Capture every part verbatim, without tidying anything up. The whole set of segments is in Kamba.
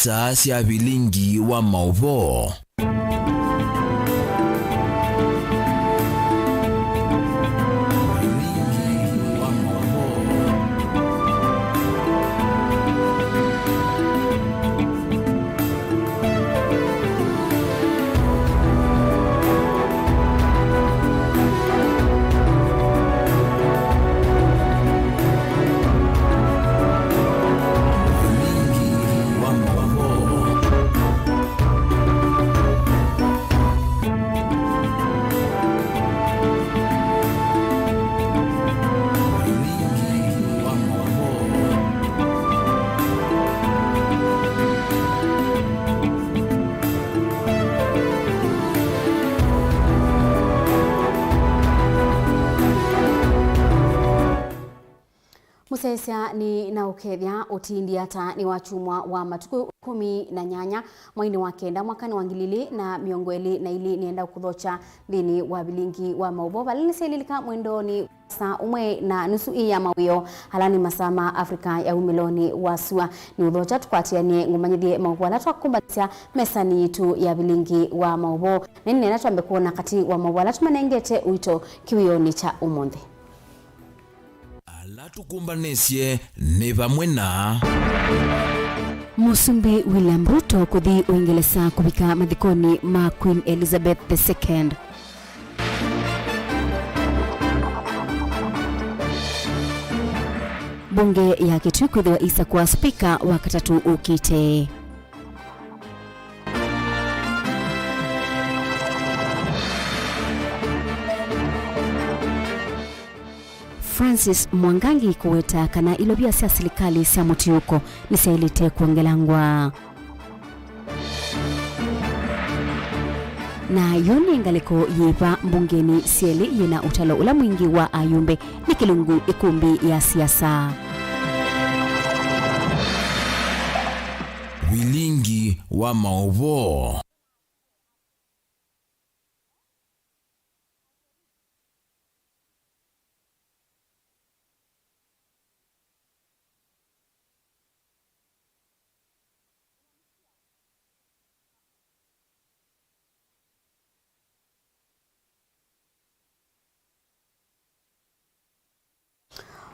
Star sya vilingi wa maũvoo. Vilingi wa maũvoo. Mũsyaĩĩsya nĩ na ũkethya ũtindi ata nĩ wakyumwa wa matukũ ĩkũmi na nyanya mweinĩ wa kenda mwakanĩ wa ngili ilĩ na mĩongo ĩlĩ na ilĩ. Nĩenda kũthokya nthĩnĩ wa vilingi wa maũvoo vala nĩsyaililika mwendonĩ saa ũmwe na nusu ii ya mawĩoo, ala nĩ masaa ma Africa ya umĩlonĩ wa sua. Nĩ ũthokya tũkwatĩanĩe ngũmanyĩthye maũvoo ala twakũmbanĩsya mesanĩ yitũ ya vilingi wa maũvoo. Na nĩnenda twambe kwona katĩ wa maũvoo ala tũmanengete ũito kĩwĩonĩ kya ũmũnthĩ. Ala tũkũmbanĩsye nĩ vamwe na Mũsumbĩ William Ruto kũthi Ũingelesa kũvika mathikonĩ ma Queen Elizabeth the second. Mbunge ya Kitui kwĩthĩwa ĩisakũa spika wa katatũ ũkĩte. Francis Mwangangi kũweta kana ilovia sya silikalĩ sya mũtiũko nĩsyaĩlĩte kwongelangwa. Na yu nĩ ngalĩko yĩva mbungenĩ syelĩ yĩna ũtalo ũla mwingĩ wa ayumbe nĩ kĩlungu ĩkũmbĩ ya siasa. Vilingi wa maũvoo.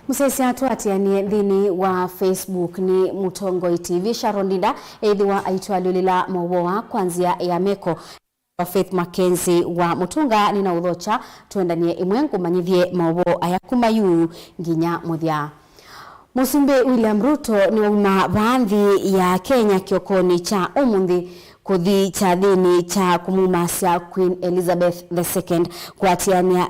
Mũsyaĩĩsya tũatĩanĩe nthĩnĩ wa Facebook nĩ Mũtongoi T V. Sharon Ndinda ethĩwa aitwalyũlĩla maũvoo aa kwa nzĩa ya meko. Wa Faith Mackenzie wa Mũtunga nĩnaũthokya tũendanie ĩmwe ngũmanyĩthye maũvoo aya kuma yu nginya mũthya. Mũsumbĩ William Ruto nĩwauma vaa nthĩ ya Kenya kĩokonĩ kya ũmũnthĩ kũthi kyathĩnĩ kya kũmumasya Queen Elizabeth the second kũatĩanĩa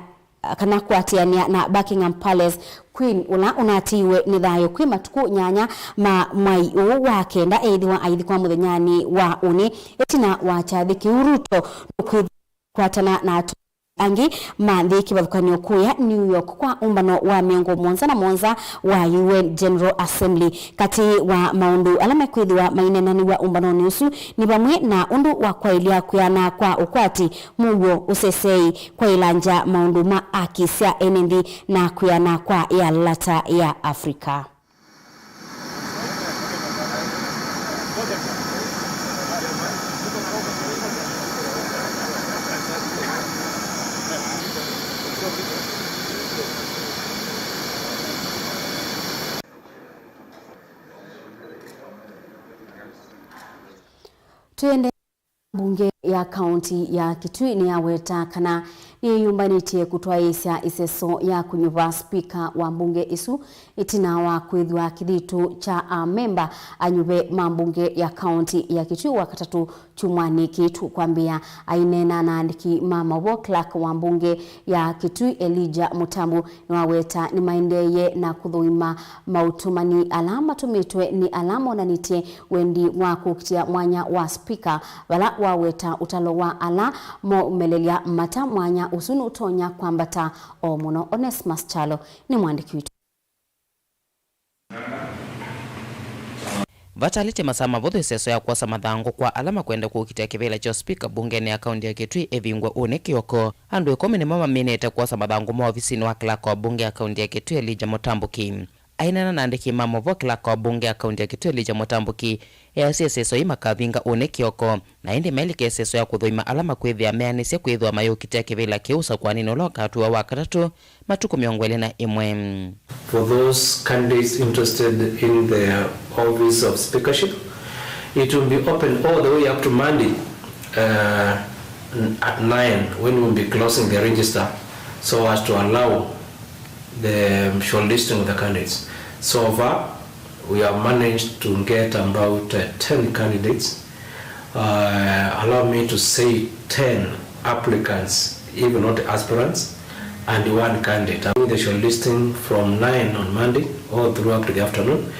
kana kũatĩanĩa na Buckingham Palace. Queen, ũla ũnatiiwe nĩ thayũ kwĩ matukũ nyanya ma mwai ũũ wa kenda, eĩthĩwa aithikwa mũthenyanĩ wa ũnĩ. Ĩtina wa kyathĩ kĩu, Ruto nũkwĩthĩwa kwatana na atongoi angĩ ma nthĩ kĩvathũkany'o kũya New York kwa ũmbano wa mĩongo mũonza na mũonza wa U N General Assembly. Katĩ wa maũndũ ala mekwĩthĩwa maineenanĩw'a ũmbanonĩ ũsu nĩ vamwe na ũndũ wa kwaĩlya kwĩana kwa ũkwati, mũuo, ũseseei, kwaĩlangya maũndũ ma aki sya ene nthĩ na kwĩana kwa ĩalata ya Africa. Twende. Mbunge ya kaunti ya Kitui nĩyaweta kana nĩyĩyũmbanĩtye kũtwaĩĩsya ĩseso ya kũnyuva spika wa mbunge ĩsu ĩtina wa kwĩthwa kĩthitũ kya amemba anyuve ma mbunge ya kaunti ya Kitui Wakatatũ kyumwanĩ kĩĩ tũkwambĩĩa. Aineena na aandĩki ma maũvoo, clerk wa mbunge ya Kitui Elijah Mũtambu nĩwaweta nĩmaendeeye na kũthũima maũtũmani ala matũmĩtwe nĩ ala monanĩtye wendi wa kũkitĩa mwanya wa spika, vala waweta ũtalo wa ala maumelelya mata mwanya ũsu nũtonya kwambata o mũno. Onesmus Kyalo nĩ mwandĩki witũ. Vatalĩte masaa mavũthũ ĩseso ya kwosa mathangũ kwa ala makwenda kũkitĩa kĩvĩla kya spika mbungenĩ ya kaunti ya Kitui ĩvingwe ũnĩ kĩoko. Andũ ĩkũmi nĩmo maminĩte kwosa mathangũ moo ovisinĩ wa clerk wa mbunge ya kaunti ya Kitui Elijah Mũtambũki. Aineena na andĩki ma movoo, clerk wa mbunge ya kaunti ya Kitui Elijah Mũtambũki easya ĩseso yĩĩ makavinga ũnĩ kĩoko, na ĩndĩ mailika ĩseso ya kũthũima ala makwĩthĩa meanĩsye kwĩthĩwa mayũkitĩa kĩvĩla kĩu ũsakũaninĩ ũla ũkatw'ĩwa Wakatatũ matukũ mĩongo ĩlĩ na ĩmwe. For those candidates interested in the office of speakership, it will be open all the way up to Monday, uh, at nine, when we will be closing the register, so as to allow the shortlisting of the candidates. So far, we have managed to get about, uh, ten candidates. Uh, allow me to say ten applicants, if not aspirants, and one candidate. I'm doing the shortlisting from nine on Monday all through up to the afternoon.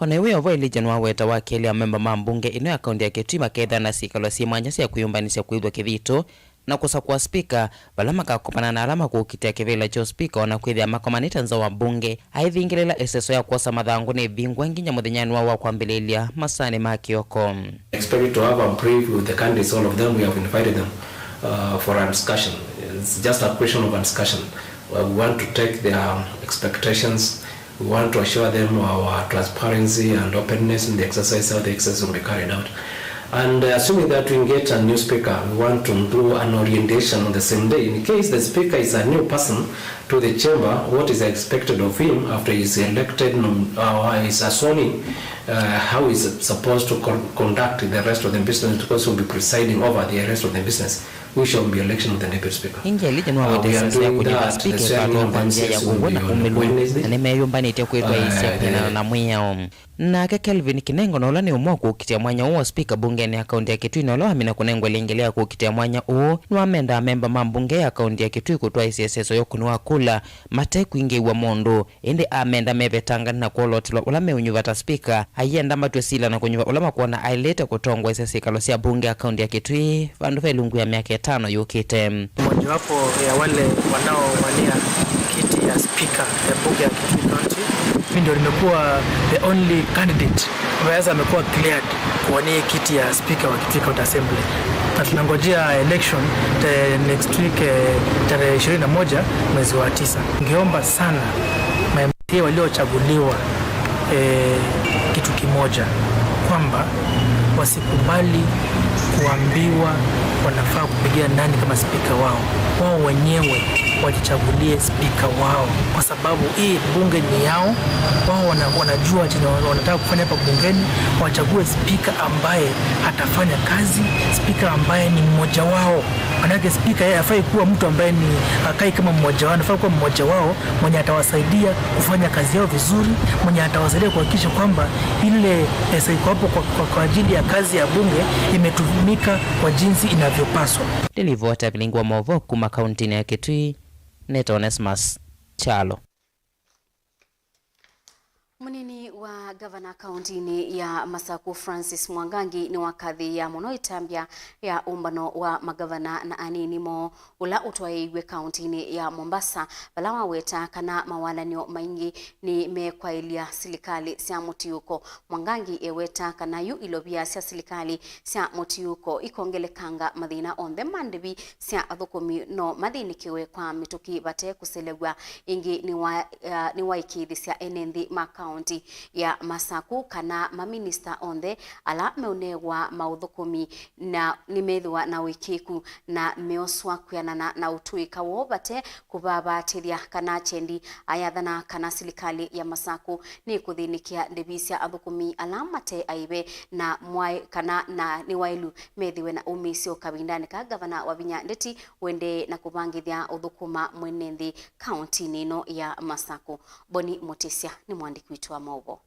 O na ĩw'o vo, Elijah nĩwaweta wa kelĩ amemba ma mbunge ĩno ya kaunti ya Kitui makethĩwa na syĩkalo syĩ mwanya sya kwĩyũmbanĩsya kwĩthwa kĩthito na kũsakũa spika, vala makakopana na ala makũkitĩa kĩvĩla kya ũspika, o na kwĩthĩa makomanĩte nza wa mbunge, aithingĩlĩla ĩseso ya kwosa mathangũ nĩvingũe nginya mũthenyanĩ wa, wa kwambĩlĩlya masaanĩ ma kĩoko. Expected to have a brief with the candidates, all of them. We have invited them, uh, for a discussion. It's just a question of a discussion. Uh, we want to take their expectations. We want to assure them our transparency and openness in the exercise, how the exercise will be carried out. And, uh, assuming that we get a new speaker, we want to do an orientation on the same day. In case the speaker is a new person to the chamber, what is expected of him after he is elected, nom-, uh, is a sworn in, uh, how is supposed to con-, conduct the rest of the business, because he will be presiding over the rest of the business, which will be election of the deputy speaker. Ĩngĩ, Elijah nĩwaweta ĩseso ya kũnyuva spika ĩkatwawa kwa nzĩa ya ũw'o na ũmĩlu, na nĩmeyũmbanĩtye kwĩtwaĩĩsya kwĩanana na mwĩao. Nake Kelvin Kinengo, na ũla nĩ ũmwe wa kũkitĩa mwanya ũũ wa spika mbungenĩ ya kaunti ya Kitui, na ũla wamina kũnengwa ĩlĩngĩla ya kũkitĩa mwanya ũũ, nĩwamendaa amemba ma mbunge ya kaunti ya Kitui kũtwaĩĩsya ĩseso ya ũkũni wa kula mate kwingĩĩw'a mũndũ, ĩndĩ amenda mevetangane na kwolotelwa ũla meũnyuva ta spika. Aienda matw'e sila na kũnyuva ũla makwona aĩlĩte kũtongoesya syĩkalo sya mbunge ya kaunti ya Kitui vandũ va ĩlungu ya myaka ĩtano yũkĩte. Mojawapo ya wale wanaowania kiti ya spika ya bunge ya Kitui County. Mimi ndio nimekuwa the only candidate ambaye sasa amekuwa cleared kuwania kiti ya spika wa Kitui County Assembly. Na tunangojea election the next week, eh, tarehe ishirini na moja mwezi wa tisa. Ningeomba sana ma M C A waliochaguliwa, eh, kitu kimoja, kwamba wasikubali kuambiwa wanafaa kupigia nani kama spika wao. Wao wenyewe wajichagulie spika wao, kwa sababu hii bunge ni yao. Wao wana-, wanajua chenye wana-, wanataka kufanya hapa bungeni, wachague spika ambaye atafanya kazi, spika ambaye ni mmoja wao. Manake spika yeye hafai kuwa mtu ambaye ni, hakai kama mmoja wao, anafaa kuwa mmoja wao mwenye atawasaidia kufanya kazi yao vizuri, mwenye atawasaidia kuhakikisha kwamba ile pesa iko hapo kwa, kwa, kwa ajili ya kazi ya bunge imetumika kwa jinsi inavyopaswa. Nĩ livoti ya vilingi wa maũvoo kuma kauntinĩ ya Kitui, nĩtawa Onesmus Kyalo. Mũnini wa ngavana kauntinĩ ya Masaku, Francis Mwangangi, nĩwakathĩĩa mũno ĩtambya ya ũmbano wa magavana na anini moo ũla ũtwaĩiw'e kauntinĩ ya Mombasa, vala waweta kana mawalanĩo maingĩ nĩmekwaĩlya silikalĩ sya mũtiũko. Mwangangi eweta kana yu ilovia sya silikalĩ sya mũtiũko ikongelekanga mathĩna onthe ma ndĩvi sya athũkũmi no mathĩnĩkĩwe kwa mĩtũkĩ vate kũselew'a. Ĩngĩ nĩwa-, ah, nĩwaĩkĩĩthĩsya ene nthĩ ma kaunti ya Masaku kana maminista onthe ala meũneew'a maũthũkũmi na nĩmethĩwa na ũĩkĩĩku na meoswa kwĩanana na ũtũĩka woo vate kũvavaatĩthya kana kyendi. Ayathana kana silikalĩ ya Masaku nĩkũthĩnĩkĩa ndĩvi sya athũkũmi ala mate aĩve na mwaĩ kana na nĩ waĩlu methĩwe na ũmĩĩsyo kavindanĩ ka ngavana Wavinya Ndeti ũendee na kũvangĩthya ũthũkũma mwene nthĩ kauntinĩ ĩno ya Masaku. Boni Mũtĩsya nĩ mũandĩki witũ wa maũvoo.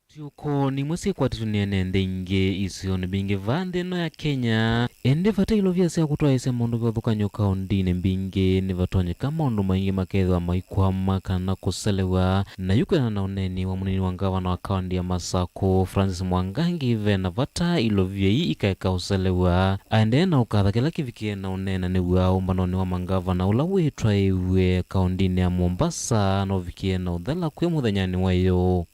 Mũtiũko nĩ imwe syĩkwatĩtwe nĩ ene nthĩ ingĩ isionĩ mbingĩ vaa nthĩ ĩno ya Kenya. Ĩndĩ vate ilovia sya kũtwaĩĩsya maũndũ kĩvathũkany'o kaũndĩnĩ mbingĩ, nĩvatonyeka maũndũ maingĩ makethĩwa maikwama kana kũselew'a. Na yu kwĩanana na ũneeni wa mũnini wa ngavana wa kaũndĩ ya Masaku, Francis Mwangangi, ve na vata ilovia ii ikaeka ũselew'a. Aendee na ũkatha kĩla kĩvikĩe na ũneenanĩw'a ũmbanonĩ wa mangavana ũla wĩtwaĩw'e kaũndĩnĩ ya Mombasa na ũvikĩe na ũthela kwĩ mũthenyanĩ wa ĩyoo.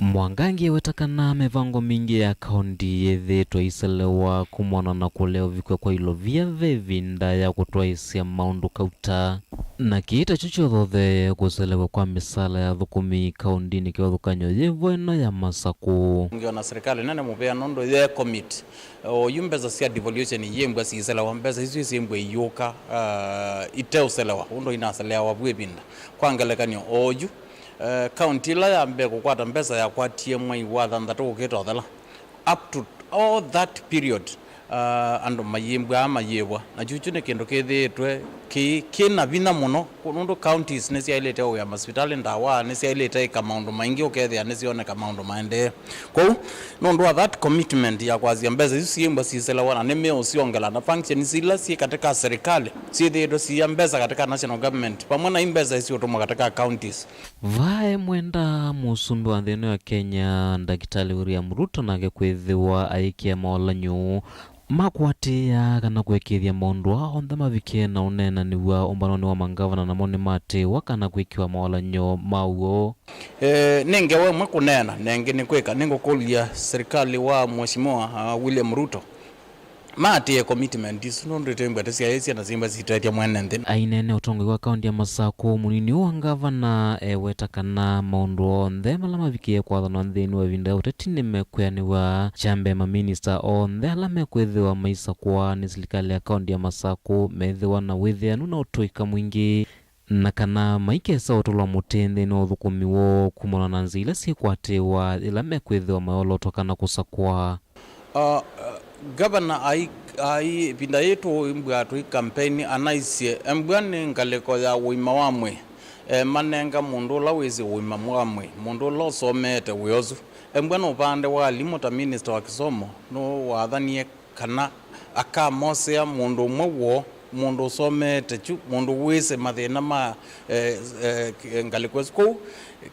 Mwangangi eweta kana mĩvango mingĩ ya kaũndĩ yĩthĩĩtwe ĩiselewa kumana na kũlea ũvikw'a kwa ilovia ve ĩvinda ya kũtwaĩĩsya maũndũ kauta. Na kĩĩ takyo kyothothee kũselew'a kwa mĩsaala ya athũkũmi kaũndĩnĩ kĩvathũkany'o yĩvo ĩno ya Masakũ. Ngĩona serikali nene mũvea nũndũ ye commit oyu mbesa sya devolution iyĩmbwa siiselewa, mbesa isu isyĩmbwa iyũka, uh, iteũselewa ũndũ inaseleawa vu ĩvinda. Kwa ngelekany'o, oyu, uh, kaunti ĩla ya mbee kũkwata mbesa yakwatie mwei wa thanthatũ ũkĩta ũthela. Up to all that period, uh, andũ mayĩmbwaa mayĩvwa. Na kyukyu nĩ kĩndũ kĩthĩĩtwe kĩ, kĩ na vinya mũno, nũndũ counties nĩsyaĩlĩte ũĩa masivitalĩ ndawa, nĩsyaĩlĩte ĩka maũndũ maingĩ ũkethĩa nĩsyoneka maũndũ maendee. Kwoou, nũndũ wa that commitment ya kwasya mbesa isu syĩmbwa siselewa na nĩmeũsyongela, na functions ila syĩ katika serikali syĩthĩĩtwe siya mbesa katika national government, vamwe na i mbesa isiũtũmwa katika counties. Vae mwenda mũsumbĩ wa nthĩ ĩno ya Kenya, Ndakĩtalĩ William Ruto, nake kwĩthĩwa ayĩkĩa maolany'o makwatĩĩa kana kũĩkĩĩthya maũndũ aa onthe mavikie na ũneenanĩw'a ũmbanonĩ wa mangavana, namo nĩmaatĩĩwa kana kwĩkĩwa maolany'o ma w'o. Eh, nĩ ngewa ĩmwe kũneena, na ĩngĩ nĩ kwĩka. Nĩngũkũlya serikali wa Mheshimiwa, uh, William Ruto maatĩĩe commitment isu, nũndũ ĩtembwa tũsyaĩĩsye na syĩmba sitwetya mwene nthĩ. Aineena ũtongoi wa kaũntĩ ya Masakũ, mũnini ũũ wa ngavana eweta kana maũndũ onthe ala mavikĩĩe kwathanwa nthĩnĩ wa ĩvinda ya ũteti nĩmekwĩanĩw'a. Kya mbee, maminista onthe ala mekwĩthĩwa maisakũa nĩ silikalĩ ya kaũntĩ ya Masakũ methĩwa na wĩthĩanu na ũtũĩka mwingĩ, na kana maikesa ũtũlwa mũtĩ nthĩnĩ wa ũthũkũmi woo kumana na nzĩa ila syĩkwatĩĩwa yĩla mekwĩthĩwa mayolotwa kana kũsakũa. Uh, uh, Gavana ai, ai, ĩvinda yĩĩ tũimbw'a tũi campaign, anaisye, embw'a nĩ ngalĩko ya ũima wa mwĩĩ. E, manenga mũndũ ũla wĩsĩ ũima wa mwĩĩ, mũndũ ũla ũsomeete wĩa ũsu. Embw'a nĩ ũvande wa alimũ ta minista wa kĩsomo, nũwathanie kana akamosea mũndũ ũmwe woo, mũndũ ũsomeete kyu, mũndũ wĩsĩ mathĩna ma, eh, eh, ngalĩko ĩsu. Kwoou,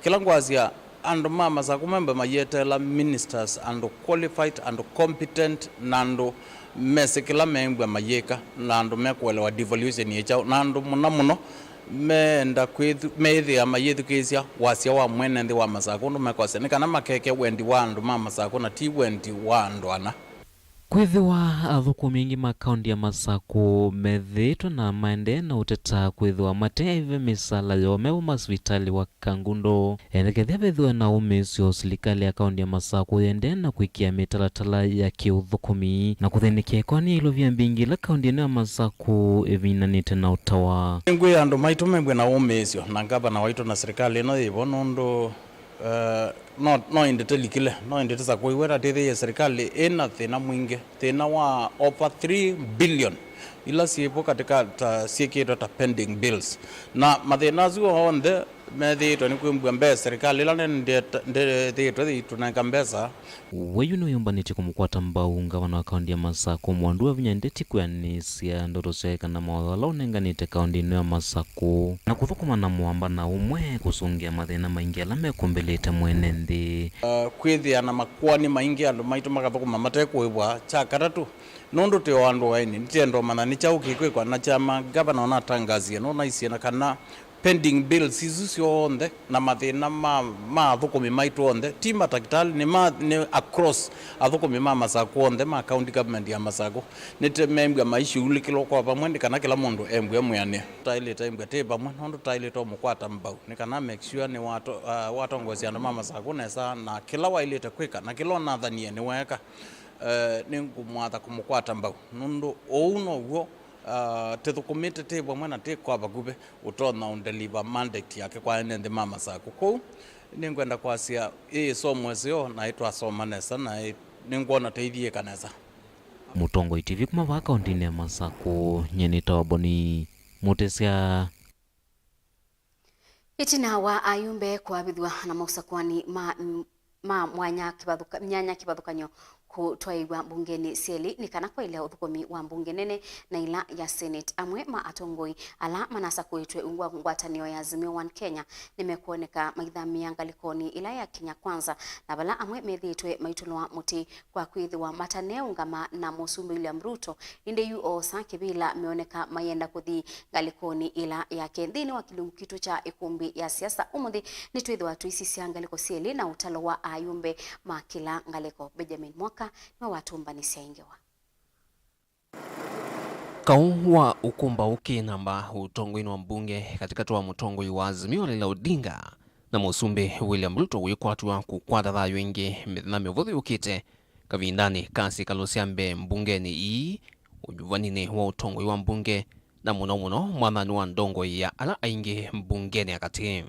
kĩla ngwasya, andũ ma Masakũ membe mayĩeteela ministers, andũ qualified, andũ competent, na andũ mesĩ kĩla meĩmbwa mayĩka, na andũ mekũelewa devolution yĩ kyaũ, na andũ mũno mũno meenda kwĩthu-, meĩthĩa mayĩthukĩĩsya wasya wa mwene nthĩ wa Masakũ, ũndũ mekwasya, nĩ kana makeke wendi wa andũ ma Masakũ na ti wendi wa andũ ana. Kwĩthĩwa athũkũmi aingĩ ma kaũntĩ ya Masakũ methĩĩtwe na maendee na ũteta kwĩthĩwa mate aive mĩsaala yoo mevo masivitalĩ wa Kangundo, endekethya vethĩwe na ũmĩĩsyo, silikalĩ ya kaũntĩ ya Masakũ yendee na kwĩkĩa mĩtalatala ya kĩũthũkũmi na kũthĩnĩkya ĩkoani ya ilovia mbingĩ ila kaũntĩ ĩno ya Masakũ ĩvinanĩte na ũtawa. Nĩngwĩa andũ maitũ mew'e na ũmĩĩsyo na ngavana waitũ na silikalĩ ĩno yĩvo, nũndũ Eh, no, no ĩndĩ tĩlikile, no ĩndĩ tĩsakũiwe, na tĩthĩie serikali ĩna thĩna mwingĩ, thĩna wa over three billion ila syĩvo katika ta, syĩkĩtwe ta pending bills. Na mathĩna asu onthe methĩĩtwe nĩ kwĩmbwa mbee serikali ĩla nene ndĩthĩĩtwe ĩitũnenga mbesa. We yu nĩwĩyũmbanĩtye kũmũkwata mbau ngavana wa kaũntĩ ya Masakũ, Mwandu Wavinya Ndeti, kwĩanĩsya ndeto syake kana mawatho ala ũnenganĩte kaũntĩ ĩno ya Masakũ, na kũthũkũma na mũamba na ũmwe kũsũngĩa mathĩna maingĩ ala mekũmbĩlĩte mwene nthĩ. Uh, kwĩthĩa na makoani maingĩ andũ maitũ makathũkũma matekũĩvwa. Kya katatũ, nũndũ twĩ o andũ aeni, nĩtwenda ũmanya nĩ kyaũ kĩkwĩkwa na kyama ngavana ũnatangasie, nũnaisye na kana pending bills isu syonthe na mathĩna ma, ma athũkũmi maitũ onthe, ti matakĩtalĩ, nĩ ma, nĩ across athũkũmi ma Masakũ onthe ma county government ya Masakũ. Nĩtũmembwa maishughulĩkĩlwa kwa vamwe nĩ kana kĩla mũndũ embwe mwĩanĩo. Tũtaĩlĩte embwa twĩ vamwe nũndũ tũtaĩlĩte ũmũkwata mbau nĩ kana make sure nĩ wato-, ah, watongoesya andũ ma Masakũ nesa na kĩla waĩlĩte kwĩka na kĩla ũnathanie nĩweeka. Eh, nĩngũmwatha kũmũkwata mbau nũndũ ũu now'o, ah, tũthũkũmĩte twĩ vamwe na twĩ kwa vakuvĩ ũtonya ũndeliver mandate yake kwa ene nthĩ ma Masakũ. Kwoou, nĩngwenda kwasya, ĩ ĩsomo ĩseo naĩ twasoma nesa, naĩ nĩngwona tũithiĩka nesa. Mũtongoi T V kuma vaa kaũntĩnĩ ya Masakũ, nyie nĩtawa Boni Mũtĩsya. Ĩtina wa ayumbe kũavĩthw'a na maũsakũani ma ma mwanya kĩvathũka-, myanya kĩvathũkany'o kũtwaĩĩw'a mbungenĩ syelĩ nĩ kana kwaĩlya ũthũkũmi wa mbunge nene na ĩla ya Senate. Amwe ma atongoi ala manasakũĩtwe ungu wa ngwatanĩo ya Azimio One Kenya nĩmekwoneka maithamĩa ngalĩkonĩ ĩla ya Kenya Kwanza, na vala amwe methĩĩtwe maitũlwa mũtĩ kwa kwĩthĩwa mataneũngama na Mũsumbĩ William Ruto, ĩndĩ yu oosa kĩvĩla meoneka mayenda kũthi ngalĩkonĩ ĩla yake. Nthĩnĩ wa kĩlungu kitũ kya ĩkũmbĩ ya siasa ũmũnthĩ, nĩtwĩthĩwa tũisisya ngalĩko syelĩ na ũtalo wa ayumbe ma kĩla ngalĩko. Benjamin Mwaka nĩwe watũmbanĩsya ĩ ngewa. Kaũ wa ũkũmbaũ kĩ namba ũtongoinĩ wa mbunge katĩkatĩ wa mũtongoi wa Azimio Raila Odinga na mũsumbĩ William Ruto wĩkwatw'a kũkwata thayũ ĩngĩ mĩthenya mĩvũthũ yũkĩte kavindanĩ ka syĩkalo sya mbee mbungenĩ ii, ũnyuvaninĩ wa ũtongoi wa mbunge, na mũno mũno mwathanĩ wa ndongoi ya ala aingĩ mbungenĩ ya katĩ.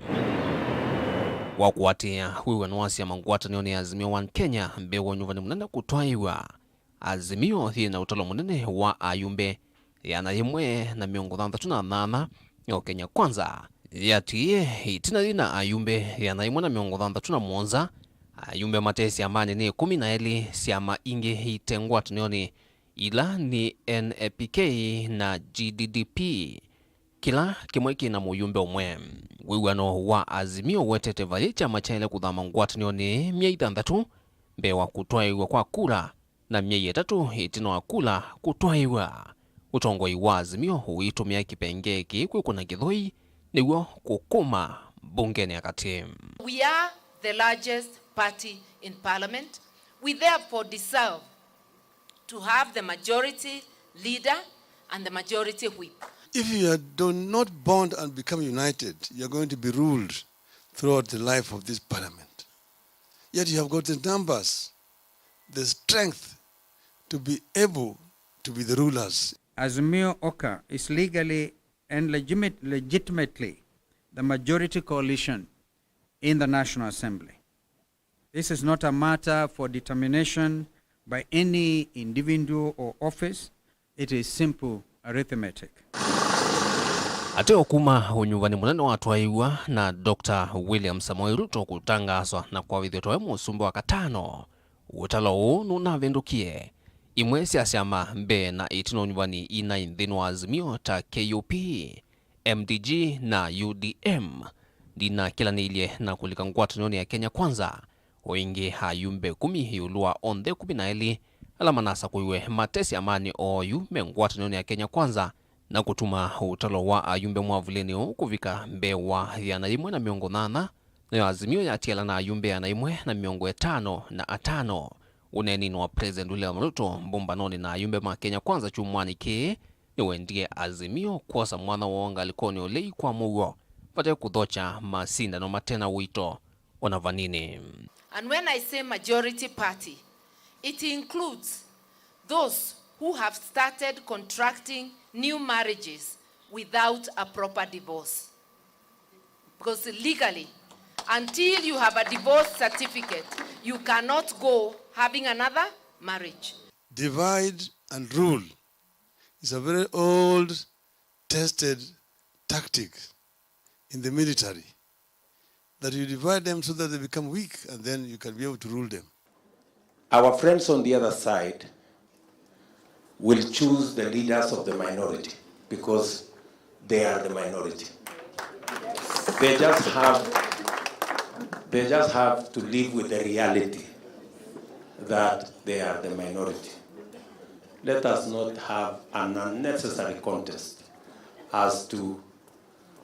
Wa kũatĩĩa wĩw'ano wa syama ngwatanĩonĩ ya Azimio One Kenya mbee wa ũnyuvani mũnene kũtwaĩw'a, Azimio yĩ na ũtalo mũnene wa ayumbe ĩana yĩmwe na mĩongo thanthatũ na nyanya, no Kenya Kwanza yatiie ĩtina yĩ na ayumbe ĩana yĩmwe na mĩongo thanthatũ na mũonza. Ayumbe mate syamanĩ nĩ ĩkũmi na elĩ, syama ingĩ ite ngwatanĩonĩ ila nĩ N P K na G D D P, kĩla kĩmwe kĩ na mũyumbe ũmwe. Wĩw'ano wa Azimio ũwetete vayĩ kyama kyaĩle kũthama ngwatanĩonĩ myei thanthatũ mbee wa kũtwaĩw'a kwa kura, na myei ĩtatũ ĩtina wa kula kũtwaĩw'a. Ũtongoi wa Azimio ũitũmĩa kĩpengee kĩĩ kwĩkũna kĩthũi nĩw'o kũkũma mbungenĩ ya katĩ. We are the largest party in parliament. We therefore deserve to have the majority leader and the majority whip. If you are, do not bond and become united, you are going to be ruled throughout the life of this parliament. Yet you have got the numbers, the strength to be able to be the rulers. Azimio Oka is legally and legimit-, legitimately the majority coalition in the National Assembly. This is not a matter for determination by any individual or office. It is simple arithmetic. Ateo kuma ũnyuvani mũnene watwaĩw'a na Doctor William Samoei Ruto kũtangaaswa na kwavĩthw'a tawe mũsumbĩ wa katano, ũtalo ũũ nũnavĩndũkie. Imwe sya syama mbee na ĩtina ũnyuvani inaĩ nthĩnĩ wa Azimio ta K U P, M D G na U D M ndinakĩlanĩilye na kũlika ngwatanĩonĩ ya Kenya Kwanza. O ĩngĩ, ayumbe ĩkũmi ĩũlũ wa onthe ĩkũmi na elĩ ala manasakũiwe mate syamanĩ oyu me ngwatanĩonĩ ya Kenya Kwanza, na kũtuma ũtalo wa ayumbe mwavulĩnĩ ũũ kũvika mbee wa ĩana yĩmwe na mĩongo nyanya, nayo Azimio yatiala na ayumbe ĩana yĩmwe na mĩongo ĩtano na atano. Ũneeninĩ wa President William Ruto mbũmbanonĩ na ayumbe ma Kenya Kwanza kyumwanĩ kĩĩ, nĩwendie Azimio kwosa mwanya woo ngalĩkonĩ ũlei kwa mũuo, vate kũthokya masindano mate na ũito ona vanini. And when I say majority party, it includes those who have started contracting new marriages without a proper divorce. Because legally, until you have a divorce certificate, you cannot go having another marriage. Divide and rule is a very old, tested tactic in the military, that you divide them so that they become weak and then you can be able to rule them. Our friends on the other side will choose the leaders of the minority because they are the minority. They just have, they just have to live with the reality that they are the minority. Let us not have an unnecessary contest as to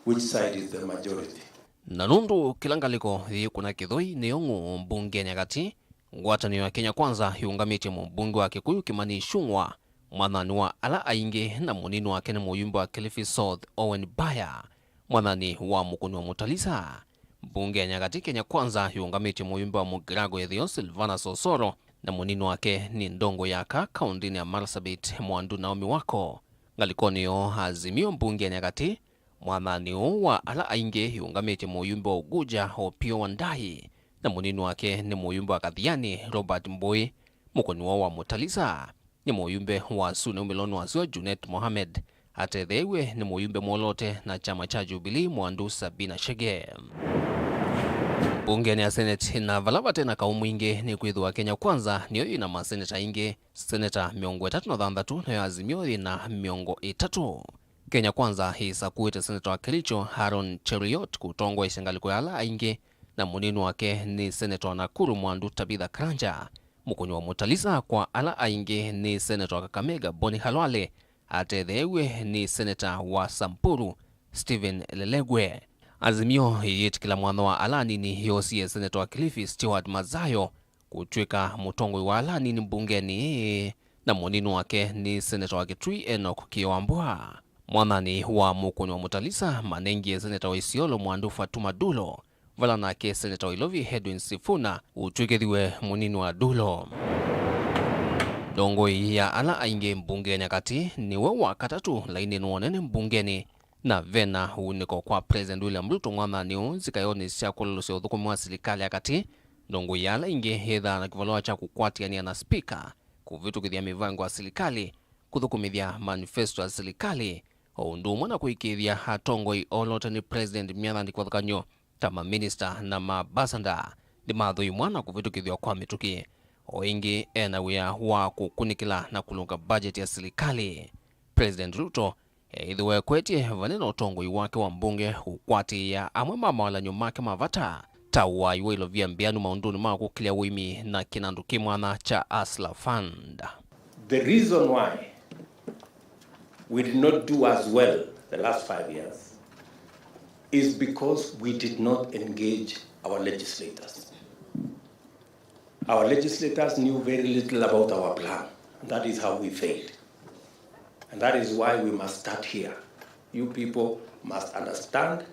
which side is the majority. Na nũndũ kĩla ngalĩko yĩkũna kĩthũi nĩyo ng'ũ mbungenĩ ya katĩ, ngwatanĩo ya Kenya Kwanza yũngamĩtye mũmbunge wa Kĩkũyũ Kĩmani Ichung'wa, mwathanĩ wa ala aingĩ, na mũnini wake nĩ mũyumbe wa Kilifi South Owen Baya, mwathanĩ wa Mũkũni wa Mũtalisa. Mbungenĩ ya katĩ, Kenya Kwanza yũngamĩtye mũyumbe wa Mũgirago Ĩtheo Silvanus Osoro, na mũnini wake nĩ ndongo ya aka kaũntĩnĩ ya Marsabit Mwandu Naomi Wako. Ngalĩkonĩ yoo Azimio mbungenĩ ya katĩ, mwathanĩ ũũ wa ala aingĩ yũngamĩtye mũyumbe wa Unguja Opiyo Wandayi, na mũnini wake nĩ mũyumbe wa Kathiani Robert Mbũĩ, mũkũni woo wa Mũtalisa nĩ mũyumbe wa Suna umĩlonĩ wa sua Junet Mohamed, atetheew'e nĩ mũyumbe mwolote na kyama kya Jubilee Mwandu Sabina Chege. Mbungenĩ ya Senate, na vala vate na kaũ mwingĩ, nĩkwĩthĩwa Kenya Kwanza nĩyo yĩ na maseneta aingĩ, seneta mĩongo ĩtatũ na thanthatũ, nayo Azimio yĩ na mĩongo ĩtatũ. Kenya Kwanza ĩsakuĩte seneta wa Kericho Aaron Cheruiyot kũtongoesya ngalĩko ya ala aingĩ, na mũnini wake nĩ seneta wa Nakuru Mwandu Tabitha Karanja. Mũkũni wa Mũtalisa kwa ala aingĩ nĩ seneta wa Kakamega Boni Khalwale, atetheew'e nĩ seneta wa Samburu Stephen Lelegwe. Azimio ĩyĩtĩkĩla mwanya wa ala anini yoosie seneta wa Kilifi Stewart Mazayo kũtw'ĩka mũtongoi wa ala anini mbungenĩ ĩĩ, na mũnini wake nĩ seneta wa Kitui Enoch Kĩwambwa. Mwathanĩ wa mũkũni wa Mũtalisa manengie seneta wa Isiolo Mwandu Fatuma Dulo, vala nake seneta wa Ilovi Edwin Sifuna ũtw'ĩkĩthiwe mũnini wa Dulo. Ndongoi ya ala aingĩ mbungenĩ ya katĩ nĩwe wa katatũ lainĩnĩ wa ũnene mbungenĩ, na vena ũunĩko kwa President William Ruto mwathanĩ ũũ nzikaĩonĩ sya kũlelũsya ũthũkũmi wa silikalĩ ya katĩ. Ndongoi ya ala aingĩ yĩthaa na kĩvalũa kya kũkwatĩanĩa na spika kũvĩtũkĩthya mĩvango ya silikalĩ, kũthũkũmĩthya manifesto ya silikalĩ, o ũndũ ũmwe na kũĩkĩĩthya atongoi olota nĩ President myathani kĩvathũkany'o ta maminista na maambasada nĩmathũimwa na kũvĩtũkĩthw'a kwa mĩtũkĩ. O ĩngĩ, ena wĩa wa kũkunĩkĩla na kũlũnga budget ya silikalĩ. President Ruto eĩthĩwa ekwetye vane na ũtongoi wake wa mbunge ũkwatĩĩa amwe ma mawalany'o make ma vata, ta ũaai wa ilovia mbĩanu maũndũnĩ ma kũkĩlya ũĩmi na kĩnandũ kĩ mwanya kya Hustler Fund. The reason why we did not do as well the last five years is because we did not engage our legislators. Our legislators knew very little about our plan, and that is how we failed. And that is why we must start here. You people must understand,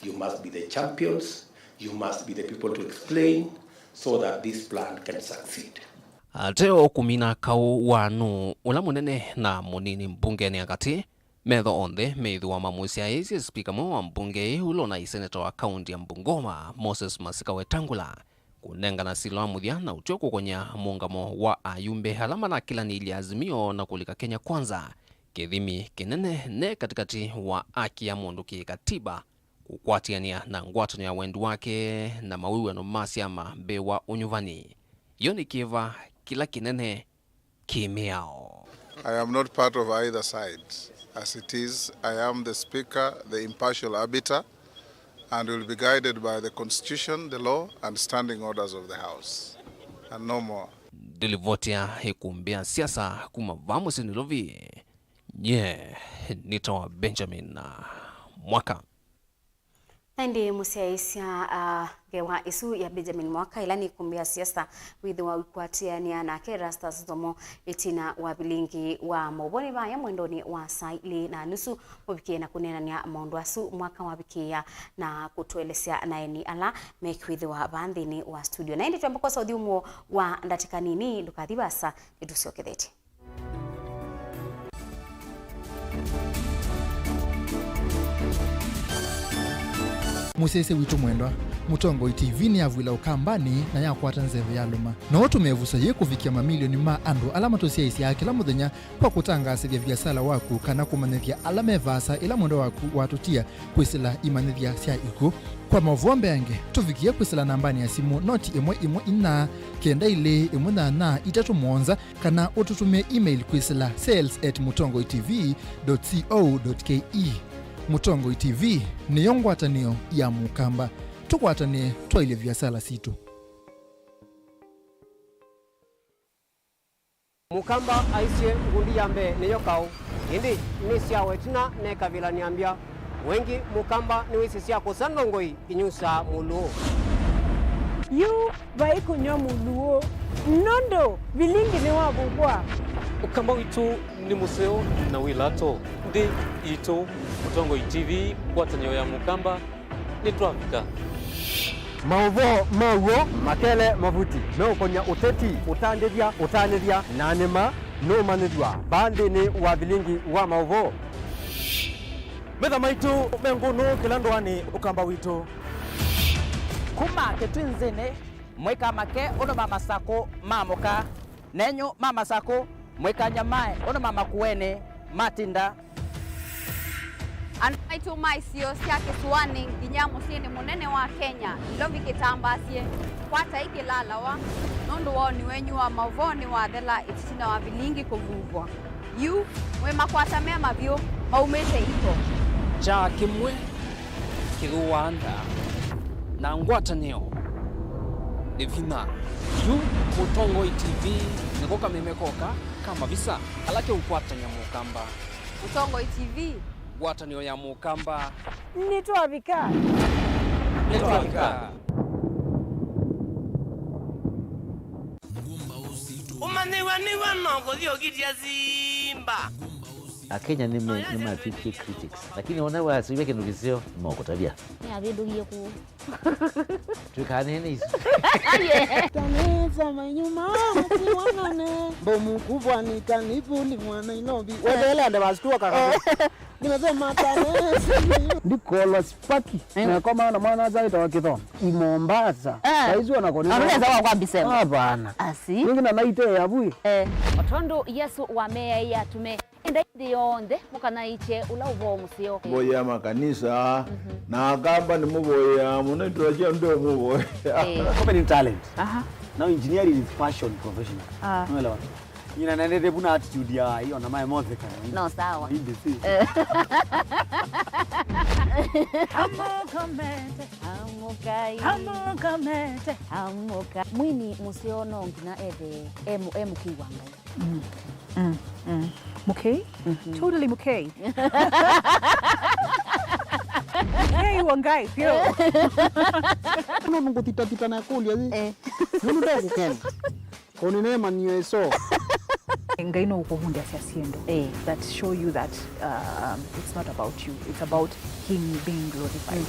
you must be the champions, you must be the people to explain so that this plan can succeed. Ate o kũmina kaũ wa nũũ ũla mũnene na mũnini mbungenĩ ya katĩ, metho onthe meĩthĩwa mamũsyaĩĩsye spika mweũ wa mbunge ĩĩ ũla ũnaĩ seneta wa kaũnti ya Bungoma, Moses Masika Wetangula, kũnengana sila wa mũthya na ũtw'e kũkony'a mũũngamo wa ayumbe ala manakĩlanĩilye Azimio na kũlika Kenya Kwanza, kĩthimi kĩnene ne katĩkatĩ wa aki ya mũndũ kĩ-katiba kũkwatĩanĩa na ngwatanĩo ya wendi wake na mawĩw'ano ma syama mbee wa ũnyuvani. Yo nĩ kĩva kĩla kĩnene kĩ mĩao. I am not part of either side. As it is, I am the speaker, the impartial arbiter, and will be guided by the constitution, the law, and standing orders of the House, and no more. Ndilivotia ĩkumbĩ ya siasa kuma vaa mũsyĩ Nairobi. Nye nĩtawa Benjamin Mwaka. Na ĩndĩ mũsyaĩĩsya, ah, ngewa ĩsu ya Benjamin Mwaka, ĩla nĩ ĩkumbĩ ya siasa, wĩthĩwa ũikwatĩanĩa nake Erastus Thomo ĩtina wa vilingi wa maũvoo. Nĩ vaya mwendonĩ wa saa ilĩ na nusu mũvikĩe na kũneenany'a maũndũ asu Mwaka wavikĩĩa na kũtũelesya na eni ala mekwĩthĩwa vaa nthĩnĩ wa studio. Na ĩndĩ twamba kwosa ũthyũmũo wa ndatĩka nini, ndũkathi vaasa, nĩtũsyokethetye. Mũsyaĩĩsya witũ mwendwa, Mũtongoi T V nĩyavw'ĩla Ũkambanĩ na yakwata nzeve ya lũma. No ũtũme ĩvuso yĩĩ kũvikĩa mamilioni ma andũ ala matũsyaĩĩsyaa kĩla mũthenya kwa kũtangaasĩthya viasala waku kana kũmanyĩthya ala me vaasa ĩla mwendwa waku watũtia kwĩsĩla imanyĩthya sya ikw'ũ. Kwa maũvoo mbeange, tũvikĩe kwĩsĩla nambanĩ ya simũ noti ĩmwe ĩmwe inya kenda ilĩ ĩmwe nyanya itatũ mũonza, kana ũtũtũmĩe email kwĩsĩla sales at mũtongoi T V dot co dot K E. Mũtongoi T V nĩyo ngwatanĩo ya Mũkamba. Tũkwatanĩe twaĩlye viasala sitũ. Mũkamba aisye, ngundi ya mbee nĩyo kaũ, ĩndĩ nĩ syawa ĩtina nekavĩla nĩambya. Wengĩ Mũkamba nĩwĩsĩ sya kũsa ndongoi inyusaa mũlũũ. Yu vai kũnyw'a mũlũũ, nũndũ vilingi nĩwavuvwa. Ũkamba witũ nĩ mũseo na wĩ lato. Nthĩ yitũ, Mũtongoi T V, ngwatanĩo ya Mũkamba, nĩtwavika. Maũvoo ma w'o, makele, mavuti meũkony'a ũteti, ũtandĩthya, ũtanĩthya, na nĩma nũũmanyĩthw'a vaa nthĩnĩ wa vilingi wa maũvoo. Metha maitũ me ngũnũ kĩla ndũanĩ, Ũkamba witũ. Kuma Kĩtwinzĩnĩ, mũikamake ũndũ ma masakũ ma mũka, nenyu ma masakũ, mũikanyamae ũndũ ma makuenĩ matinda. Andũ maitũ ma isio sya kĩsũanĩ nginya mũsyĩnĩ mũnene wa Kenya, Nairobi kĩtambaasye, kwatai kĩlalawa, nũndũ woni wenyu wa maũvoo nĩwathela ĩtina wa vilingi kũvuvwa. Yu, mwĩ makwata me mavyũ, maumĩte iko. Kyaa kĩmwe kĩthũaa nda, na ngwatanĩo nĩ vinya. Yu, Mũtongoi T V nĩko kameme koka ka mavisa ala keũkwatany'a Mũkamba. Mũtongoi T V. Ngwatanĩo ya Mũkamba. Nĩtwavika. Nĩtwavika. Nĩwa, nĩwa no kũthi ũkitya simba. Akenya nĩ me- nĩ matwĩkie critics, lakini ona wasũvya kĩndũ kĩseo nĩmokũtavya. Nĩavĩndũkie kũũ. Twĩkaanĩe nĩ isu. Kanisa manyuma msiwanane. Mbomu kubwa ni kanivuli mwa Nairobi. Wetheele ande wastua kaka. Nimesema kanisa. Ndikolwa spaki. Nakomana na mwana azaĩtawa Kĩthonda. I Mombasa. Saizi wanakoneza. Anaweza wa kwambisema. Hapana. Asi. Ningi na naite ya bui. Eh. O tondũ Yesũ wameaĩe atume, endai nthĩ yonthe mũkanaĩkye ũla ũvoo mũseo. Mboya makanisa, na Akamba nĩmũvoyaa mũno, itũla kya ndio mũvoya. Eh. Comedy ni talent. Aha. Now engineering is passion professional. Ah. Unaelewa? Ina nendete vuna attitude ya hiyo na mae mothe kana. No, sawa. Hindi si. Eh. Amũka mete. Amũkai. Amũka mete. Amũka. Mwini mũseo no nginya ethe e mũ- e mũkĩi wa Ngai. Mm. Mm. Mm. Mũkei? Totally mũkei. Mũkei wa Ngai, pio. No ngũthitathita na kũlya ĩ. Eh. Nũndũ ndakũkena. Kũnĩneemany'o ĩso. Ngai no ũkũvundĩasya syĩndũ that show you that, um, it's not about you, it's about him being glorified.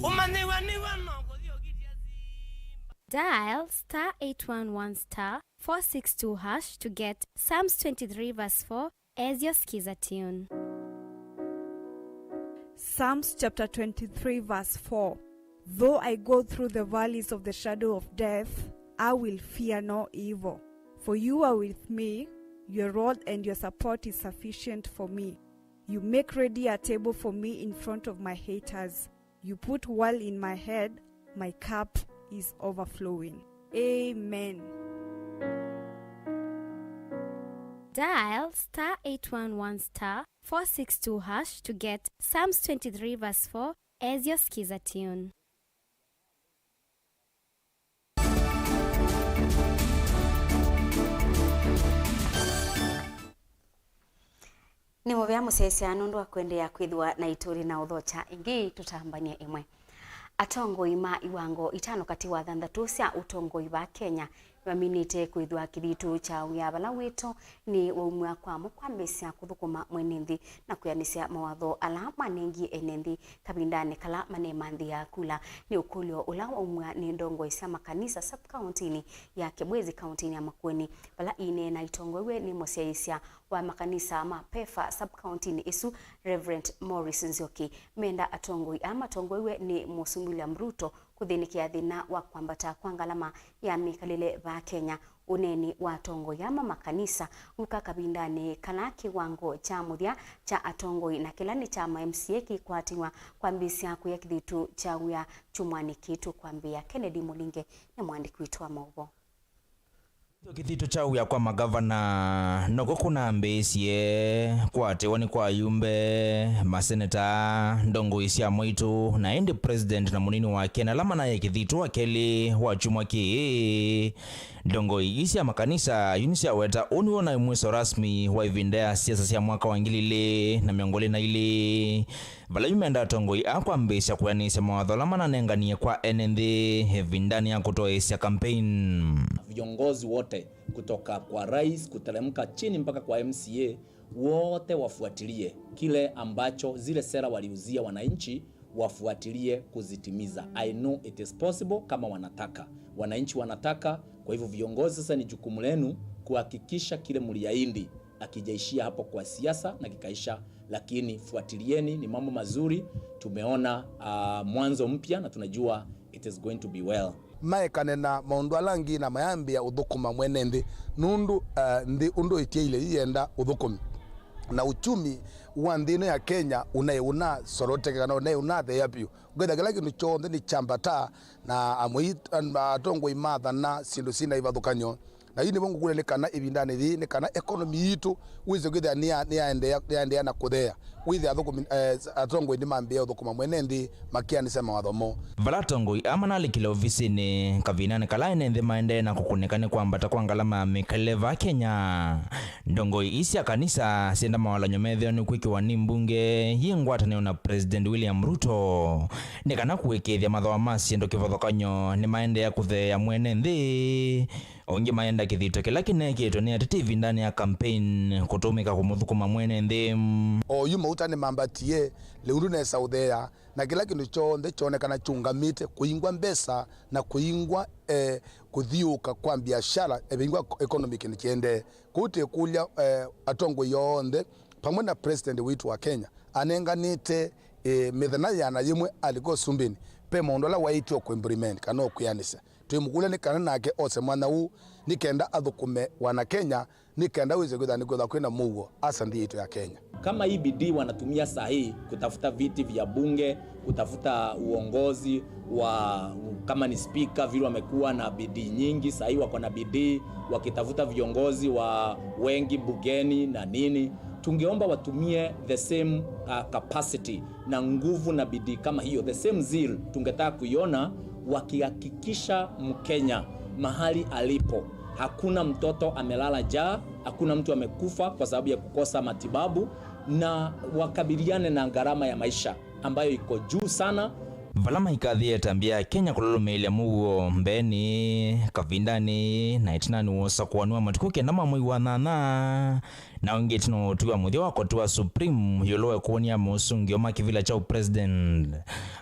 Ũmanyĩw'a nĩw'o no kũthi ũkitya simba. Dial star eight one one star four six two hash to get Psalms twenty-three verse four as your Skiza tune. Psalms chapter twenty-three, verse four. Though I go through the valleys of the shadow of death, I will fear no evil. For you are with me, your rod and your support is sufficient for me. You make ready a table for me in front of my haters. You put oil in my head, my cup is overflowing. Amen. Dial star eight one one star four six two hash to get Psalms twenty-three verse four as your Skiza tune. Nĩ mũvea mũsyaĩĩsya nũndũ wa kũendeea kwĩthĩwa naitũ. Tũlĩ na ũthokya ĩngĩ, tũtambany'e ĩmwe. Atongoi ma iwango itano katĩ wa thanthatũ sya ũtongoi vaa Kenya nĩmaminĩte kwĩthĩwa kĩthitũ kya wĩa vala wĩto nĩ waumw'a kwamo kwambĩĩsya kũthũkũma mwene nthĩ na kwĩanĩsya mawatho ala manengie ene nthĩ kavindanĩ kala manemanthĩaa kula. Nĩ ũkũlyo ũla waumw'a nĩ ndongoi sya makanisa sub-kauntinĩ ya Kibwezi, kauntinĩ ya Makueni, vala ineena itongoew'e nĩ mũsyaĩĩsya wa makanisa ma PEFA sub-kauntinĩ ĩsu, Reverend Morris Nzioki. Menda atongoi aa matongoew'e nĩ Mũsumbĩ William Ruto kũthĩnĩkĩa thĩna wa kwambata kwa ngalama ya mĩkalĩle vaa Kenya. Ũneeni wa atongoi aa ma makanisa wũka kavindanĩ kala kĩwango kya mũthya kya atongoi na kĩla nĩ kya ma M C A kĩkwatĩw'a kwambĩĩsya kũya kĩthitũ kya wĩa kyumwanĩ kĩĩ tũkwambĩĩa. Kennedy Mũlinge nĩ mũandĩki witũ wa maũvoo. Kĩthitũ kya wĩa kwa magavana noko kũnambĩĩsye kwatĩwa nĩ kwa ayumbe, maseneta, ndongoi sya mwaitũ, na ĩndĩ president na mũnini wake, na ala manaye kĩthitũ wa kelĩ wa kyumwa kĩĩ. Ndongoi ii sya makanisa yu nĩsyaweta ũũ nĩw'o naĩ mwĩso rasmi wa ĩvinda ya siasa sya mwaka wa ngili ilĩ na mĩongo ĩlĩ na ilĩ, vala yu menda atongoi aa kwambĩĩsya kwĩanĩsya mawatho ala mananenganie kwa ene nthĩ ĩvindanĩ ya kũtoeesya campaign. Viongozi wote kutoka kwa rais kuteremka chini mpaka kwa M C A, wote wafuatilie kile ambacho, zile sera waliuzia wananchi, wafuatilie kuzitimiza. I know it is possible kama wanataka. Wananchi wanataka, kwa hivyo viongozi, sasa ni jukumu lenu kuhakikisha kile mliahidi hakijaishia hapo kwa siasa na kikaisha, lakini fuatilieni, ni mambo mazuri. Tumeona, ah, mwanzo mpya na tunajua it is going to be well. Maekane na maũndũ ala angĩ na mayambĩĩa ũthũkũma mwene nthĩ, nũndũ, ah, nthĩ ũndũ ĩtyaĩle ĩyenda ũthũkũmi. Na uchumi wa nthĩ ĩno ya Kenya ũnaĩ ũnasoroteke kana ũnaĩ ũnatheea vyũ. Ũkethĩa kĩla kĩndũ kyonthe nĩkyambataa, na amwe atongoi mathana syĩndũ syĩna ivathũkany'o. Na yu nĩvo ngũkũlya nĩ kana ĩvindanĩ yĩĩ, nĩ kana economy yitũ wĩse kwĩthĩa nĩya- nĩyaendeea nĩyaendeea na kũtheea. kwĩthĩa athũkũmi, eh, atongoi nĩmambĩĩe ũthũkũma mwene nthĩ makĩanĩsya mawatho moo. Vala atongoi aa manalikile ovisinĩ kavindanĩ kala ene nthĩ maendee na kũkũnĩka nĩ kwambata kwa ngalama ya mĩkalĩle vaa Kenya, ndongoi ii sya kanisa syenda mawalany'o methĩwe nĩ kwĩkĩwa nĩ mbunge yĩ ngwatanĩo na President William Ruto nĩ kana kũĩkĩĩthya mathooa ma syĩndũ kĩvathũkany'o nĩmaendeea kũtheea mwene nthĩ. Ũngĩ mayenda kĩthito kĩla kĩneekĩtwe nĩ ateti ĩvindanĩ ya campaign kũtũmĩka kũmũthũkũma mwene nthĩ. Oyu mauta nĩmambatie, lĩu ndũnesa ũtheea, na kĩla kĩndũ kyonthe kyonekana kyũngamĩte, kũingwa mbesa na kũingwa, eh, kũthiũũka kwa biashara, eh, ĩvingwa economic nĩkyendee. Kũu tĩkũlya, eh, atongoi onthe, pamwe na president witũ wa Kenya, anenganĩte, eh, mĩthenya yĩana yĩmwe alika ũsumbĩnĩ, ve maũndũ ala waĩtye kũ implement kana kwĩanĩsya. Twĩmũkũlya nĩ kana nake ose mwanya ũũ nĩ kenda athũkũme wana Kenya, nĩ kenda wĩse kwĩthĩwa nĩ kwĩthwa kwĩna mũuo asa nthĩ yitũ ya Kenya. Kama hii bidii wanatumia saa hii kutafuta viti vya bunge, kutafuta uongozi wa, kama ni spika, vile wamekuwa na bidii nyingi, saa hii wako na bidii wakitafuta viongozi wa wengi bungeni na nini. Tungeomba watumie the same, uh, capacity na nguvu na bidii kama hiyo, the same zeal tungetaka kuiona wakihakikisha Mkenya mahali alipo hakuna mtoto amelala njaa, hakuna mtu amekufa kwa sababu ya kukosa matibabu, na wakabiliane na gharama ya maisha ambayo iko juu sana. Vala maikathĩĩe ĩtambya ya Kenya kũlũlũmĩĩlya mũuo mbeenĩ, kavindanĩ, na ĩtinanĩ wa ũsakũani wa matukũ kenda ma mwei wa nyanya, na ũngĩ ĩtina wa ũtwi wa mũthya wa koti wa Supreme ĩũlũ wa ĩkũni ya mosũngĩo ma kĩvĩla kya ũpresident.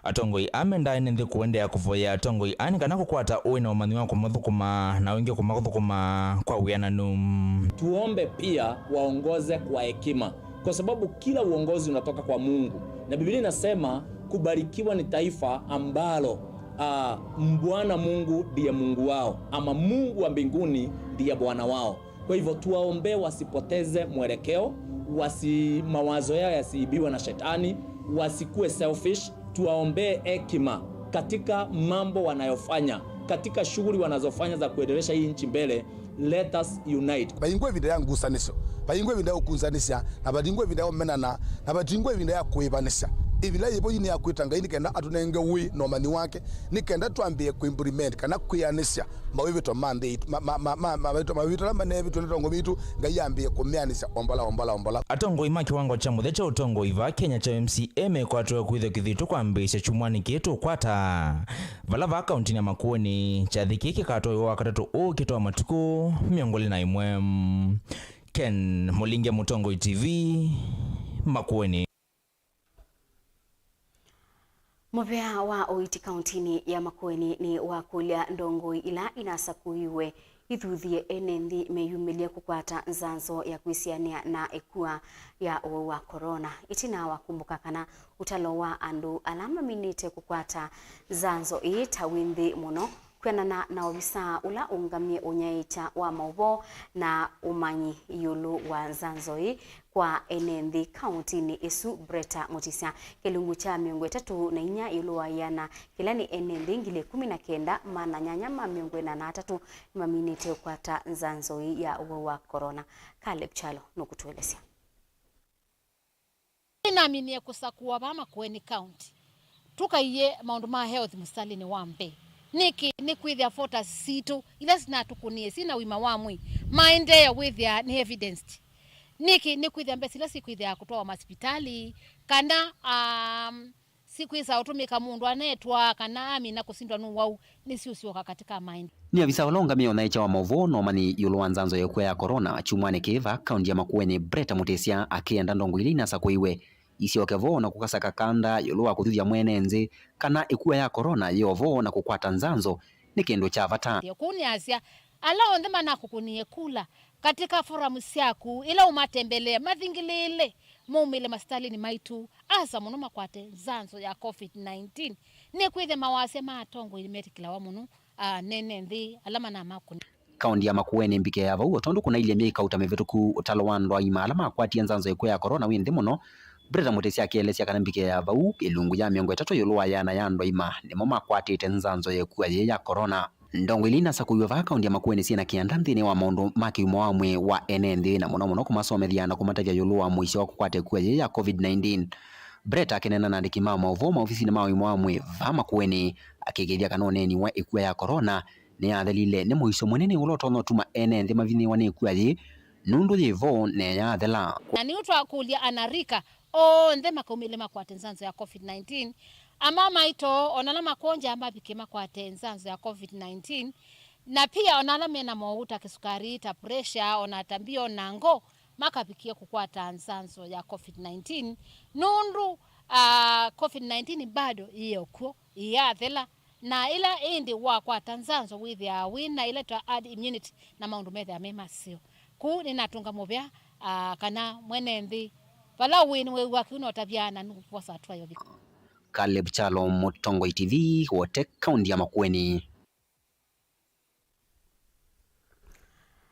Atongoi aa mendaa ene nthĩ kũendeea kũvoyea atongoi aa nĩ kana kũkwata ũĩ na ũmanyi wa kũmathũkũma na ũngĩ kũmathũkũma kwa wĩananu. Tuombe pia waongoze kwa hekima, kwa sababu kila uongozi unatoka kwa Mungu, na Biblia inasema kubarikiwa ni taifa ambalo, ah, Bwana Mungu ndiye Mungu wao, ama Mungu wa mbinguni ndiye Bwana wao. Kwa hivyo tuwaombee wasipoteze mwelekeo, wasi-, mawazo yao yasiibiwe na shetani, wasikuwe selfish. Tuwaombee hekima katika mambo wanayofanya, katika shughuli wanazofanya za kuendelesha hii nchi mbele. Let us unite. Vaingwe ĩvinda ya ngusanĩsyo, vaingwe ĩvinda ya ũkunzanĩsya, na vatingwe ĩvinda ya ũmenana, na vatingwe ĩvinda ya kũĩvanĩsya. Ĩvila yĩvo yu nĩ ya kwĩta Ngai nĩ kenda atũnenge ũĩ na ũmanyi wake, nĩ kenda twambĩe kũ implement kana kwĩanĩsya mawĩvĩto ma nthĩ itũ, ma, ma, ma, ma, mawĩvĩto, mawĩvĩto ala maneevĩtwe nĩ atongoi maitũ, Ngai ambĩe kũmeanĩsya ombola, ombola, ombola. Atongoi ma kĩwango kya mũthya kya ũtongoi vaa Kenya kya M C A mekwatĩwe kwĩthwa kĩthito kwambĩĩsya kyumwanĩ kĩĩ tũkwata, vala vaa kauntinĩ ya Makueni kyathĩ kĩĩ kĩkatwaĩwa Wakatatũ ũũ kĩtoa matukũ mĩongo ĩlĩ na ĩmwe. Ken Mũlinge, Mũtongoi T V, Makueni. Mũvea wa ũiiti kauntinĩ ya Makueni nĩ wakũlya ndongoi ila inasakũiwe ithuthye ene nthĩ meyumĩlye kũkwata nzanzo ya kwĩsianĩa na ĩkua ya ũwau wa corona. Ĩtina wa kũmbũka kana ũtalo wa andũ ala maminĩte kũkwata nzanzo ĩĩ ta wĩ nthĩ mũno, kwĩanana na ovisaa ũla ũngamĩe ũnyaĩĩkya wa maũvoo na ũmanyi ĩũlũ wa nzanzo ĩĩ, kwa ene nthĩ kauntinĩ ĩsu, Bretta Mutisya, kĩlungu kya mĩongo ĩtatũ na inya ĩũlũ wa ĩana, kĩla nĩ ene nthĩ ngili ĩkũmi na kenda, maana nyanya ma mĩongo ĩna na atatũ nĩmaminĩte ũkwata nzanzo ĩĩ ya ũwau wa corona. Caleb Kyalo nũkũtũelesya. Nĩnaminie kũsakũa vaa Makueni County. Tũkaiye maũndũ ma health mũsitalĩnĩ wa mbee. Nĩkĩ? Nĩkwĩthĩa photos sitũ ila sinatũkũnĩe syĩ na ũima wa mwĩĩ maendeea wĩthĩa nĩ evidenced. Nĩkĩ? Nĩkwĩthĩa mbesa ila sikwĩthĩa kũtwawa masipitalĩ kana, um, sikwĩsa ũtũmĩka mũndũ anetwaa kana amina kũsindwa nĩ ũwau nĩsiũsyoka katika maendeeo. Nĩ avisa ũla ũngamĩe ũnyaĩĩkya wa maũvoo na ũmanyi ĩũlũ wa nzanzo ya ĩkua ya corona kyumwanĩ kĩĩ vaa kaunti ya Makueni, Bretta Mutisya, akĩenda ndongoi ila inasakũiwe isyoke vo na kũkasaka kanda ĩũlũ wa kũthuthya mwene nthĩ kana ĩkua ya corona yĩ o vo na kũkwata nzanzo nĩ kĩndũ kya vata. Kũu nĩasya, ala onthe manakũkũnĩe kula katika forum syaku ila ũmatembelea, mathingĩlĩĩle maumĩle masitalĩnĩ maitũ, asa mũno makwate nzanzo ya covid nineteen. Nĩkwĩthĩa mawasya ma atongoi nĩmetĩkĩlawa mũno, a, nene nthĩ ala manamakũnĩa. Kaunti ya Makueni mbike ya vau, o tondũ kũnailye myei kauta mĩvĩtũku, ũtalo wa andũ aima ala makwatie nzanzo ya ĩkua ya corona wĩ nthĩ mũno, Bretta Mutisya akĩelesya kana mbike ya vau, ĩlungu ya mĩongo ĩtatũ ĩũlũ wa ĩana ya andũ aima nĩmo makwatĩte nzanzo ya ĩkua yĩĩ ya corona. Ndongoi ila inasakũiwe vaa kaũnti ya Makueni syĩ na kĩanda nthĩnĩ wa maũndũ ma kĩũma wa mwĩĩ wa ene nthĩ, na mũno mũno kũmasomethya na kũmatavya ĩũlũ wa mũisyo wa kũkwata ĩkua yĩĩ ya COVID nineteen. Brett akĩneena na andĩki ma maũvoo maovisinĩ ma ũima wa mwĩĩ vaa Makueni, akĩĩkĩĩthya kana ũneeni wa ĩkua ya corona nĩyathelile nĩ mũisyo mũnene ũla ũtonya ũtuma ene nthĩ mavinyĩĩwa nĩ ĩkua yĩĩ, nũndũ yĩ vo na yathela. Na nĩu twakũlya anarika onthe makaumĩle makwate nzanzo ya COVID nineteen. Ama maitũ, ona ala makwonja mavikie makwate nzanzo ya COVID nineteen. Na pia ona ala mena mowau ta kĩsukari, ta pressure, ona ta mbio na ngo, makavikie kũkwata nzanzo ya COVID nineteen. Nũndũ, ah, COVID nineteen bado yĩ o kw'o, ĩyathela. Na ĩla ĩndĩ wakwata nzanzo wĩthĩaa wĩ na ĩla twa herd immunity na maũndũ methĩaa me maseo. Kũu nĩnatũnga mũvea, ah, kana mwene nthĩ, vala wĩ nĩwĩw'a kĩu notavya na nũkwosa atũa yovika. Caleb Kyalo, Mũtongoi T V, Wote, kaũnti ya Makueni.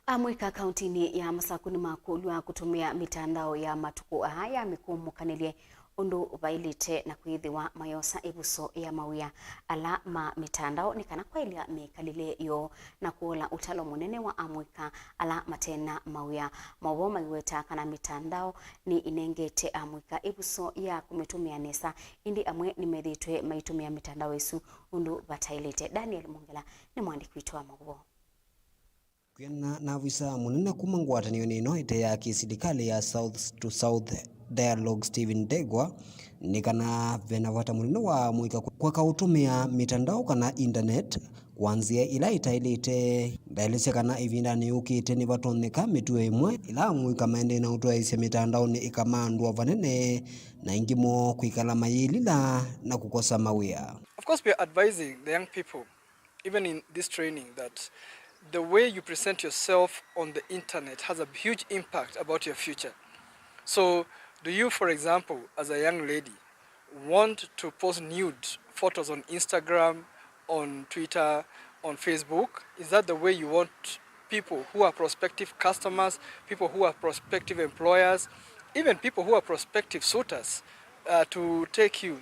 Amũika kaũntinĩ ya Masakũ nĩmakũlw'a kũtũmĩa mĩtandao ya matukũ aa ya mĩkũmũkanĩlye ũndũ vaĩlĩte na kwĩthĩwa mayosa ĩvuso ya mawĩa ala ma mĩtandao nĩ kana kwaĩlya mĩkalĩle yoo na kũola ũtalo mũnene wa amũika ala mate na mawĩa. Maũvoo maiweta kana mĩtandao nĩ ĩnengete amũika ĩvuso ya kũmĩtũmĩa nesa, ĩndĩ amwe nĩmethĩĩtwe maitũmĩa mĩtandao ĩsu ũndũ vataĩlĩte. Daniel Mongela nĩ mũandĩki witũ wa maũvoo. Kwĩanana na avisa mũnene kuma ngwatanĩonĩ ĩno ĩte ya kĩsilikalĩ ya South to South Dialogue, Stephen Ndegwa, nĩ kana vena vata mũnene wa amũika kweka ũtũmĩa mĩtandao kana internet kwa nzĩa ĩla ĩtaĩlĩte. Ndaelesya kana ĩvindanĩ yũkĩte nĩvatonyeka mĩtuo ĩmwe ĩla amũika maendee na ũtwaĩĩsya mĩtandaonĩ ĩkamandũa vanene, na ĩngĩ moo kwĩkala mayĩlila na kũkosa mawĩa. Of course, we are advising the young people, even in this training, that the way you present yourself on the internet has a huge impact about your future. So, do you, for example, as a young lady, want to post nude photos on Instagram, on Twitter, on Facebook? Is that the way you want people who are prospective customers, people who are prospective employers, even people who are prospective suitors, uh, to take you?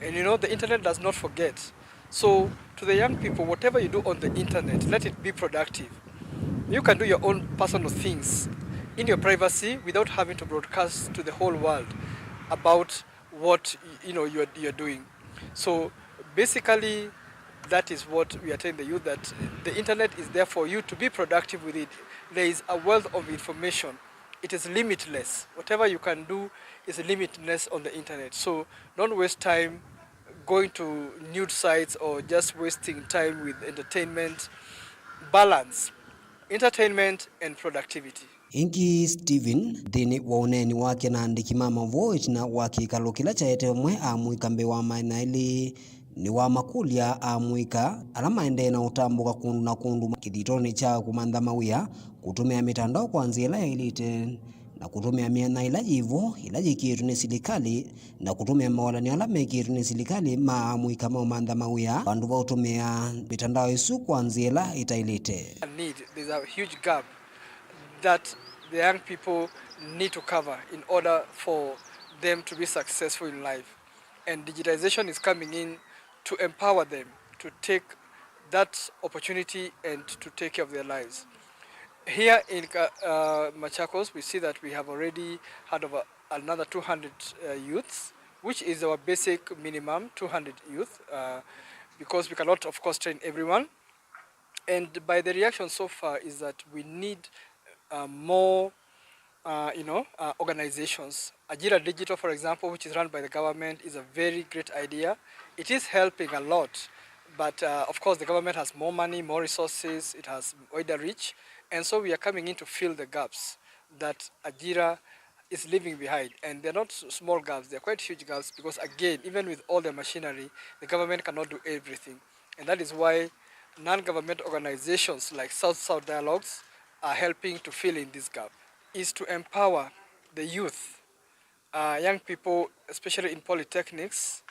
And you know, the internet does not forget. So, to the young people, whatever you do on the internet, let it be productive. You can do your own personal things in your privacy without having to broadcast to the whole world about what, you know, you're, you're doing. So, basically, that is what we are telling the youth, that the internet is there for you to be productive with it. There is a wealth of information. It is limitless. Whatever you can do is limitless on the internet. So don't waste time going to nude sites or just wasting time with entertainment. Balance entertainment and productivity. Ĩngĩ, Stephen, nthĩnĩ wa ũneeni wake na andĩki ma maũvoo ĩtina wa kĩkalo kĩla kyaete amwe amũika mbee wa maana elĩ, nĩwamakũlya amũika ala maendee na ũtambũka kũndũ na kũndũ kĩthitonĩ kya kũmantha mawĩa kũtũmĩa mĩtandao kwa nzĩa ĩla yaĩlĩte, na kũtũmĩa mĩanya ĩla yĩvo, ĩla yĩkĩĩtwe nĩ silikalĩ, na kũtũmĩa mawalany'o ala mekĩĩtwe nĩ silikalĩ ma amũika maũmantha mawĩa, vandũ va ũtũmĩa mĩtandao ĩsu kwa nzĩa ĩla ĩtaĩlĩte. Need, there's a huge gap that the young people need to cover in order for them to be successful in life. And digitization is coming in to empower them to take that opportunity and to take care of their lives. Here in Ka-, uh, Machakos, we see that we have already had over another two hundred, uh, youths, which is our basic minimum, two hundred youth, uh, because we cannot, of course, train everyone. And by the reaction so far is that we need, uh, more, uh, you know, uh, organizations. Ajira Digital, for example, which is run by the government, is a very great idea. It is helping a lot, but, uh, of course, the government has more money, more resources, it has wider reach, and so we are coming in to fill the gaps that Ajira is leaving behind. And they're not s-, small gaps, they're quite huge gaps, because again, even with all the machinery, the government cannot do everything. And that is why non-government organizations like South-South Dialogues are helping to fill in this gap, is to empower the youth, uh, young people, especially in polytechnics,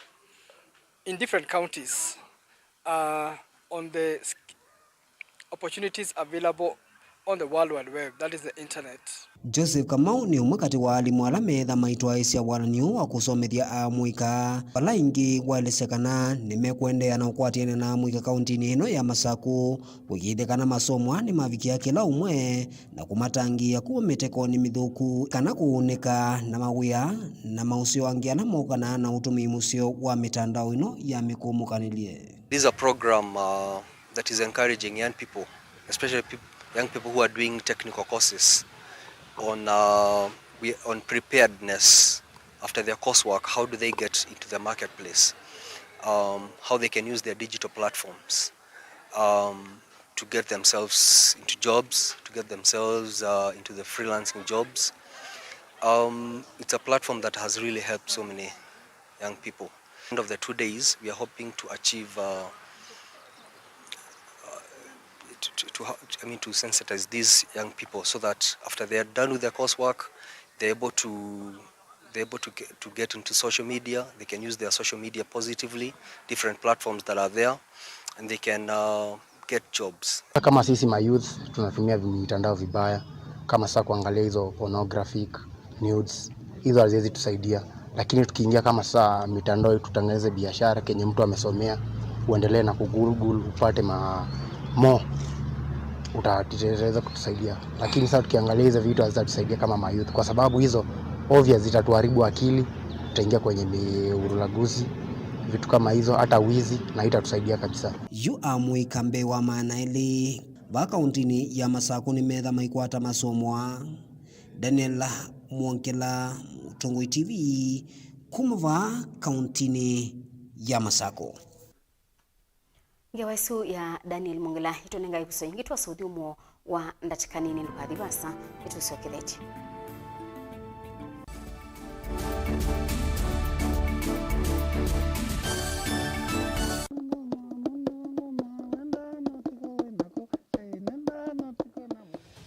in different counties, uh, on the sk-, opportunities available on the World Wide Web, that is the internet. Joseph Kamau nĩ ũmwe katĩ wa alimũ ala meetha maitwaĩĩsya walany'o wa kũsomethya amũika. Vala ĩngĩ waelesya kana nĩmekũendeea na ũkwatĩanĩa na amũika kauntinĩ ĩno ya Masakũ kũĩkĩĩthya kana masomo aa nĩmavikĩa kĩla ũmwe na kũmatangĩĩa kuma mĩtekonĩ mĩthũku kana kũũnĩka na mawĩa na maũseo angĩ ala mokanaa na ũtũmĩi mũseo wa mĩtandao ĩno ya mĩkũmũkanĩlye. This is a program, uh, that is encouraging young people, especially peop- young people who are doing technical courses on, uh, we, on preparedness after their coursework. How do they get into the marketplace? Um, how they can use their digital platforms, um, to get themselves into jobs, to get themselves, uh, into the freelancing jobs. Um, it's a platform that has really helped so many young people. End of the two days, we are hoping to achieve, uh, uh, to, to, to, ha- I mean, to sensitize these young people so that after they are done with their coursework, they're able to they're able to get, to get into social media. They can use their social media positively, different platforms that are there, and they can, uh, get jobs. Kama sisi ma youth tunatumia mitandao vibaya, kama sasa kuangalia hizo pornographic nudes, hizo haziwezi tusaidia. Lakini tukiingia kama sasa mitandao, tutengeneze biashara kenye mtu amesomea, uendelee na kugoogle upate ma more, utaweza kutusaidia. Lakini sasa tukiangalia hizo vitu hazitatusaidia kama mayouth, kwa sababu hizo obvious zitatuharibu akili, tutaingia kwenye mi- ulaguzi, vitu kama hizo, hata wizi, na haitatusaidia kabisa. Yu amũika mbee wa maana elĩ va kauntinĩ ya Masakũ nĩmetha maikwata masomo aa. Daniel Mwongela, Mũtongoi T V, kuma vaa kauntinĩ ya Masakũ. Ngewa ĩsu ya Daniel Mwongela ĩtũnengae ĩvuso yĩngĩ twasũthya ũmwe wa ndatĩka nini. Ndũkathi vaasa, nĩtũsyokethetye.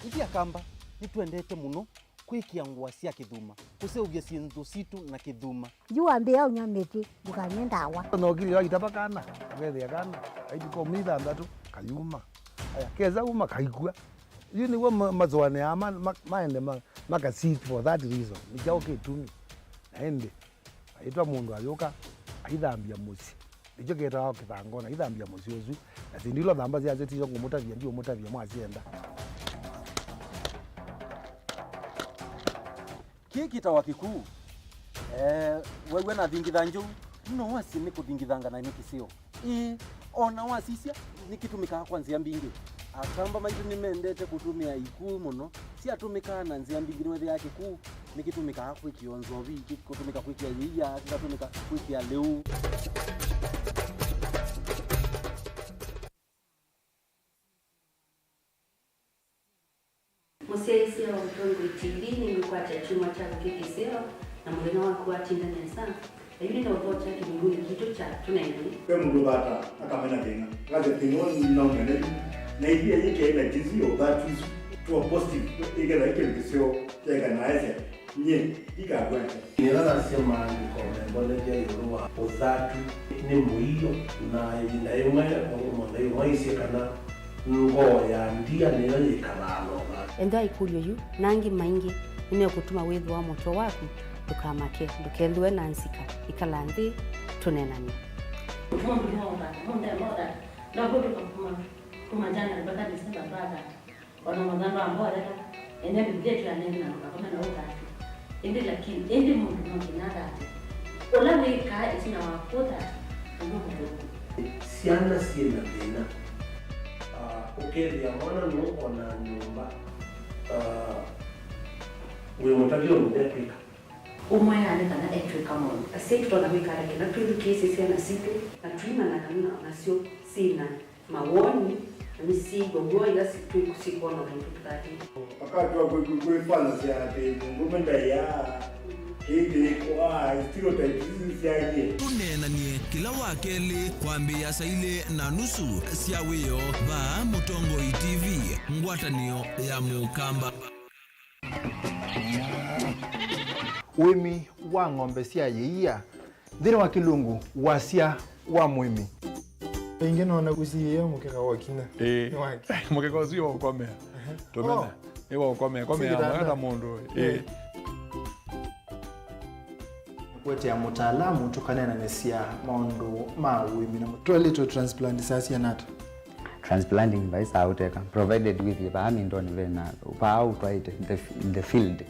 Ithyĩ Akamba nĩtwendete mũno kwĩkĩa ngũa sya kĩthuma, kũseũvya syĩndũ sitũ na kĩthuma. Yu wambĩĩa ũnyw'a mĩtĩ, ndũkanywe ndawa. Ona ũkilĩla itava kana, ũkethĩa kana, kaitũ ka myei thanthatũ, kayuma. Aya, kesa uma, kaikw'a. Yu nĩw'o ma- masũanĩaa ma- ma- maende ma- maka sit for that reason. Nĩ kyaũ kĩtumi? Na ĩndĩ, aitwa mũndũ ayũka, aithambya mũsyĩ. Nĩkyo kĩtawa kĩthangona, ithambya mũsyĩ ũsu. Na syĩndũ ila ũthamba syasyo tisyo ngũmũtavya, ndiũmũtavya mwasyenda. Kĩĩ kĩtawa kĩkuu. Eh, wew'a nathingitha njũu, no wasye nĩ kũthingithanga na nĩ kĩseo. Ĩĩ, o na wasisya, nĩkĩtũmĩkaa kwa nzĩa mbingĩ. Akamba maitũ nĩmendete kũtũmĩa ikuu mũno. Syatũmĩkaa na nzĩa mbingĩ, nĩwethĩaa kĩkuu nĩkĩtũmĩkaa kwĩkĩa nzovi, kĩkũtũmĩka kwĩkĩa yĩia, kĩkatũmĩka kwĩkĩa lĩu. Mũsyaĩĩsya wa Mũtongoi T V nĩngũkwatya kyumwa kya kũkĩ kĩseo na mũthenya waku watinda nesa. Na yu nĩnaũthokya kĩlungunĩ kitũ kya tũneenany'e. Ve mũndũ ũvataa akamena thĩna, akasya thĩna ũũ nĩnaũmena yu, na ĩthĩa yĩkee na jinsi ya ũthatu isu to a positive, ĩkethĩa ĩ kĩndũ kĩseo kyaĩka na aesya. Nyie ndikakwata. Nĩla nasya maandĩko membonethya ĩũlũ wa ũthatu nĩ mũio, na ĩvinda yĩmwe mũndũ mwaisye kana ngoo ya ndia nĩyo yĩkalaa na ũthatu. Ethĩwa ĩkũlyo yu na angĩ maingĩ nĩmekũtuma wĩthĩwa mũtwe waku, ndũkamake, ndũkethĩwe na nzika. Ĩkala nthĩ tũneenany'e. Mũndũ no ũthatu, mũndũ no ũthatu. Ndakũtũka kuma, kuma January mpaka December twatatu. Ona mũthando wa mbolela, ene Biblia ĩtwĩanĩe na ndũkakome na ũthatu. Ĩndĩ lakini, ĩndĩ mũndũ no nginya athate. Ũla wĩkaa ĩtina wa kũthata, nĩw'o mũthũku. Syana syĩ na thĩna. Ah, ũkethĩa mwana nũũkonaa nyũmba, ah, wĩ mũtavya ũndũ ndekwĩka. Ũmwe aane kana etw'ĩka maũndũ. Asyai tũtonya kwĩka ata kĩla twĩthukĩĩsye syana sitũ na tũimanya kana nasyo syĩ na mawoni, na nĩsyĩw'a w'o ĩla si- twĩ- syĩkwona maitũ tũthatĩte? Wakati wa kwĩ- kwĩ- kwĩfanyasya atĩ mũndũme ndaĩaa, kĩĩ kĩkwaa, stereotypes isu syaie. Tũneenanie kĩla wa kelĩ kwambĩĩa saa ilĩ na nusu sya wĩoo vaa Mũtongoi T V, ngwatanĩo ya Mũkamba. Ũĩmi wa ng'ombe sya yĩia nthĩnĩ wa kĩlungu wasya wa mũĩmi. Ĩngĩ nona ũsiĩĩe mũkeka wa kinya. Ĩĩ. Nĩ wake. Mũkeka ũsu wa ũkomea. Tũmena. Oh. Ĩwa ũkomea, komea. Si kitanda. Mwenda mũndũ. Ĩĩ. Eh. Kũetea mũtaalamu tũkaneenanĩsya maũndũ ma ũĩmi na mũ-, twaĩlĩtwe transplant saa siana ata? Transplanting vai saa ũteka, provided wĩthĩe vaa mindoni vena, vaa ũtwaĩte, the, the field, eh,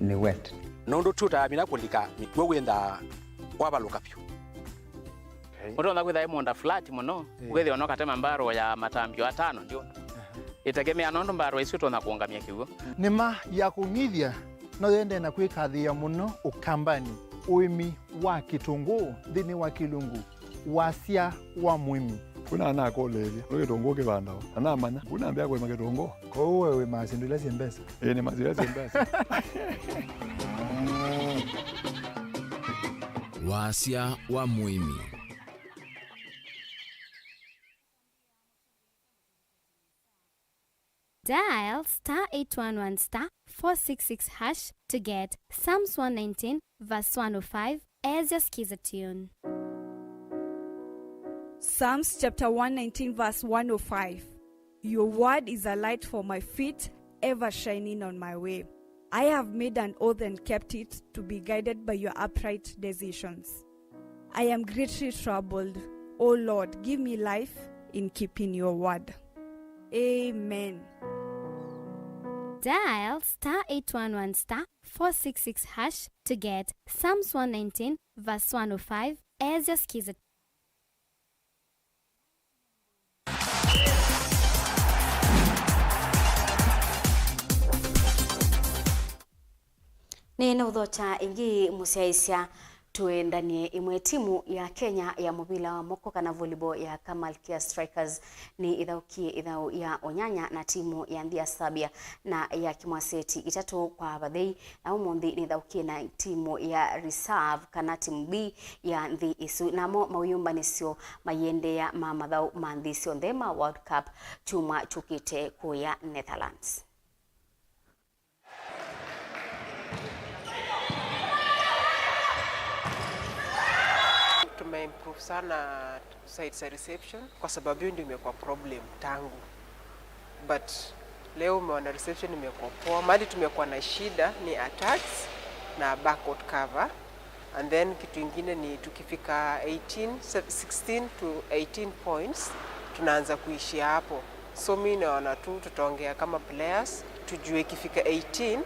nĩ wet. Nũndũ ti ũtaamina kũlika mĩkw'ũ wĩthaa wavalũka vyũ. Ũtonya kwĩtha ĩ mũũnda flat mũno, eh, ũkethĩa no katema mbarũ ya matambyo atano ndio. Aha. Ĩtegemea nũndũ mbarũ ĩsu ĩtonya kũũngamya kĩw'ũ. Nĩma ya kũng'ithya no yendee na kwĩkathĩĩa mũno Ũkambanĩ, ũĩmi wa kĩtũngũũ nthĩnĩ wa kĩlungu wasya wa mũĩmi. Kuna anakũlĩĩlya, nĩ kĩtũngũũ kĩvandawa? Na namanya, kuna ambĩa kũĩma kĩtũngũũ. Kwoou we wĩmaa syĩndũ ila syĩ mbesa? Ĩĩ, nĩmaa syĩndũ ila syĩ mbesa. Wasya wa mũĩmi. Dial star eight one one star four six six hash to get Psalms one nineteen verse one oh five as your Skiza tune. Psalms chapter one nineteen verse one oh five. Your word is a light for my feet, ever shining on my way. I have made an oath and kept it, to be guided by your upright decisions. I am greatly troubled. O Lord, give me life in keeping your word. Amen. Dial star eight one one star four six six hash to get Psalms one nineteen verse one oh five as your Skiza. Nĩnũũthokya ĩngĩ mũsyaĩĩsya tũendany'e ĩmwe. Timu ya Kenya ya mũvila wa moko kana volleyball ya Kamalkia Strikers nĩ ĩthaũkie ĩthaũ ya ũnyanya na timu ya nthĩ ya Serbia na yakimwa seti itatũ kwa vathei, na ũmũnthĩ nĩthaũkie na timu ya reserve kana timu B ya nthĩ ĩsu. Namo mawĩyũmbanĩsyo maiendeea ma mathaũ ma nthĩ syonthe ma World Cup kyumwa kyũkĩte kũya Netherlands. Tumeimprove sana side za reception kwa sababu hiyo ndio imekuwa problem tangu, but leo umeona reception imekuwa poa. Mahali tumekuwa na shida ni attacks na backcourt cover, and then kitu ingine ni tukifika eighteen, sixteen to eighteen points tunaanza kuishia hapo. So mi naona tu tutaongea kama players, tujue ikifika eighteen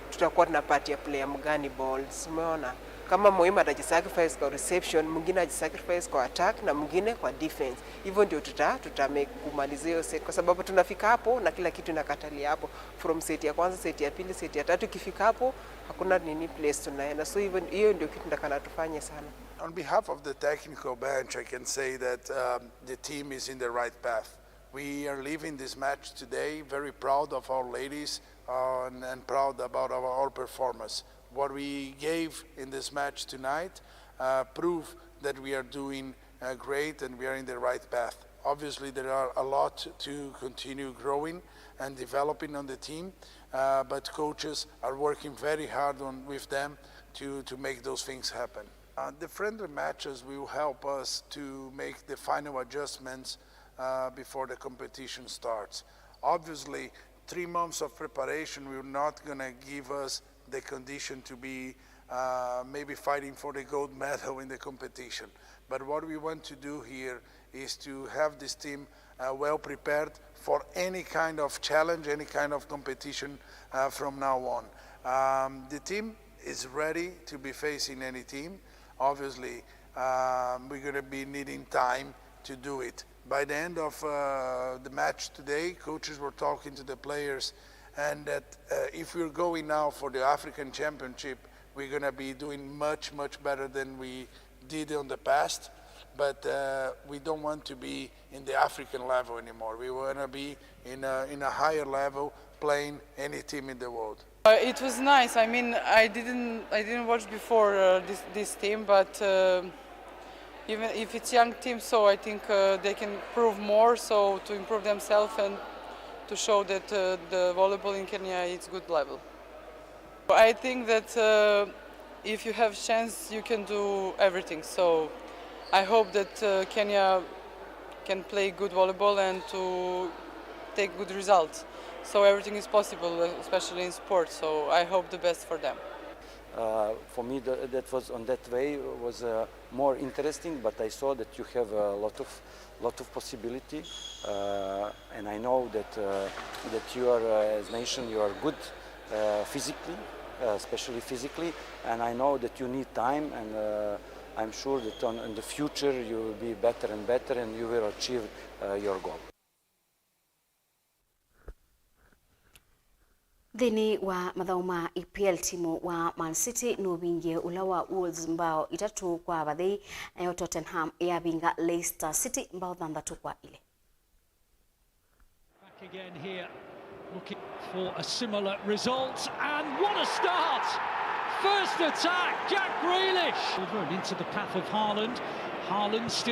tutakuwa tunapatia player mgani balls. Umeona? Kama Muhimu atajisacrifice kwa reception, mwingine ajisacrifice kwa attack na mwingine kwa defense. Hivyo ndio tuta, tuta make kumaliza hiyo set, kwa sababu tunafika hapo na kila kitu inakatalia hapo, from set ya kwanza, set ya pili, set ya tatu. Ikifika hapo hakuna nini place tunaenda. So hivyo, hiyo ndio kitu natakana tufanye sana. On behalf of the technical bench, I can say that, um, the team is in the right path. We are leaving this match today very proud of our ladies, uh, and, and proud about our, our performance. What we gave in this match tonight, uh, prove that we are doing, uh, great and we are in the right path. Obviously, there are a lot to continue growing and developing on the team, uh, but coaches are working very hard on, with them to, to make those things happen. Uh, the friendly matches will help us to make the final adjustments, uh, before the competition starts. Obviously, three months of preparation will not gonna give us the condition to be, uh, maybe fighting for the gold medal in the competition. But what we want to do here is to have this team, uh, well prepared for any kind of challenge, any kind of competition, uh, from now on. Um, the team is ready to be facing any team. Obviously, um, we're gonna be needing time to do it. By the end of, uh, the match today, coaches were talking to the players, and that, uh, if we're going now for the African Championship, we're gonna be doing much, much better than we did on the past. But, uh, we don't want to be in the African level anymore. We wanna be in a, in a higher level, playing any team in the world. Uh, it was nice. I mean, I didn't, I didn't watch before, uh, this, this team, but, uh, even if it's young team, so I think, uh, they can prove more, so to improve themselves and to show that, uh, the volleyball in Kenya is good level. I think that, uh, if you have chance, you can do everything. So I hope that, uh, Kenya can play good volleyball and to take good results. So everything is possible, especially in sports. So I hope the best for them. Uh, for me, the, that was on that way was uh, more interesting, but I saw that you have a lot of lot of possibility, uh, and I know that uh, that you are uh, as nation you are good uh, physically, uh, especially physically, and I know that you need time, and uh, I'm sure that on, in the future you will be better and better, and you will achieve uh, your goal. Nthĩnĩ wa mathaũ ma E P L, timu wa Man City nũvingie ũla wa Wolves mbao itatũ kwa vathei, nayo Tottenham yavinga Leicester City mbao thanthatũ kwa ilĩ. Back again here, looking for a similar result, and what a start! First attack, Jack Grealish! Over and into the path of Haaland. Haaland still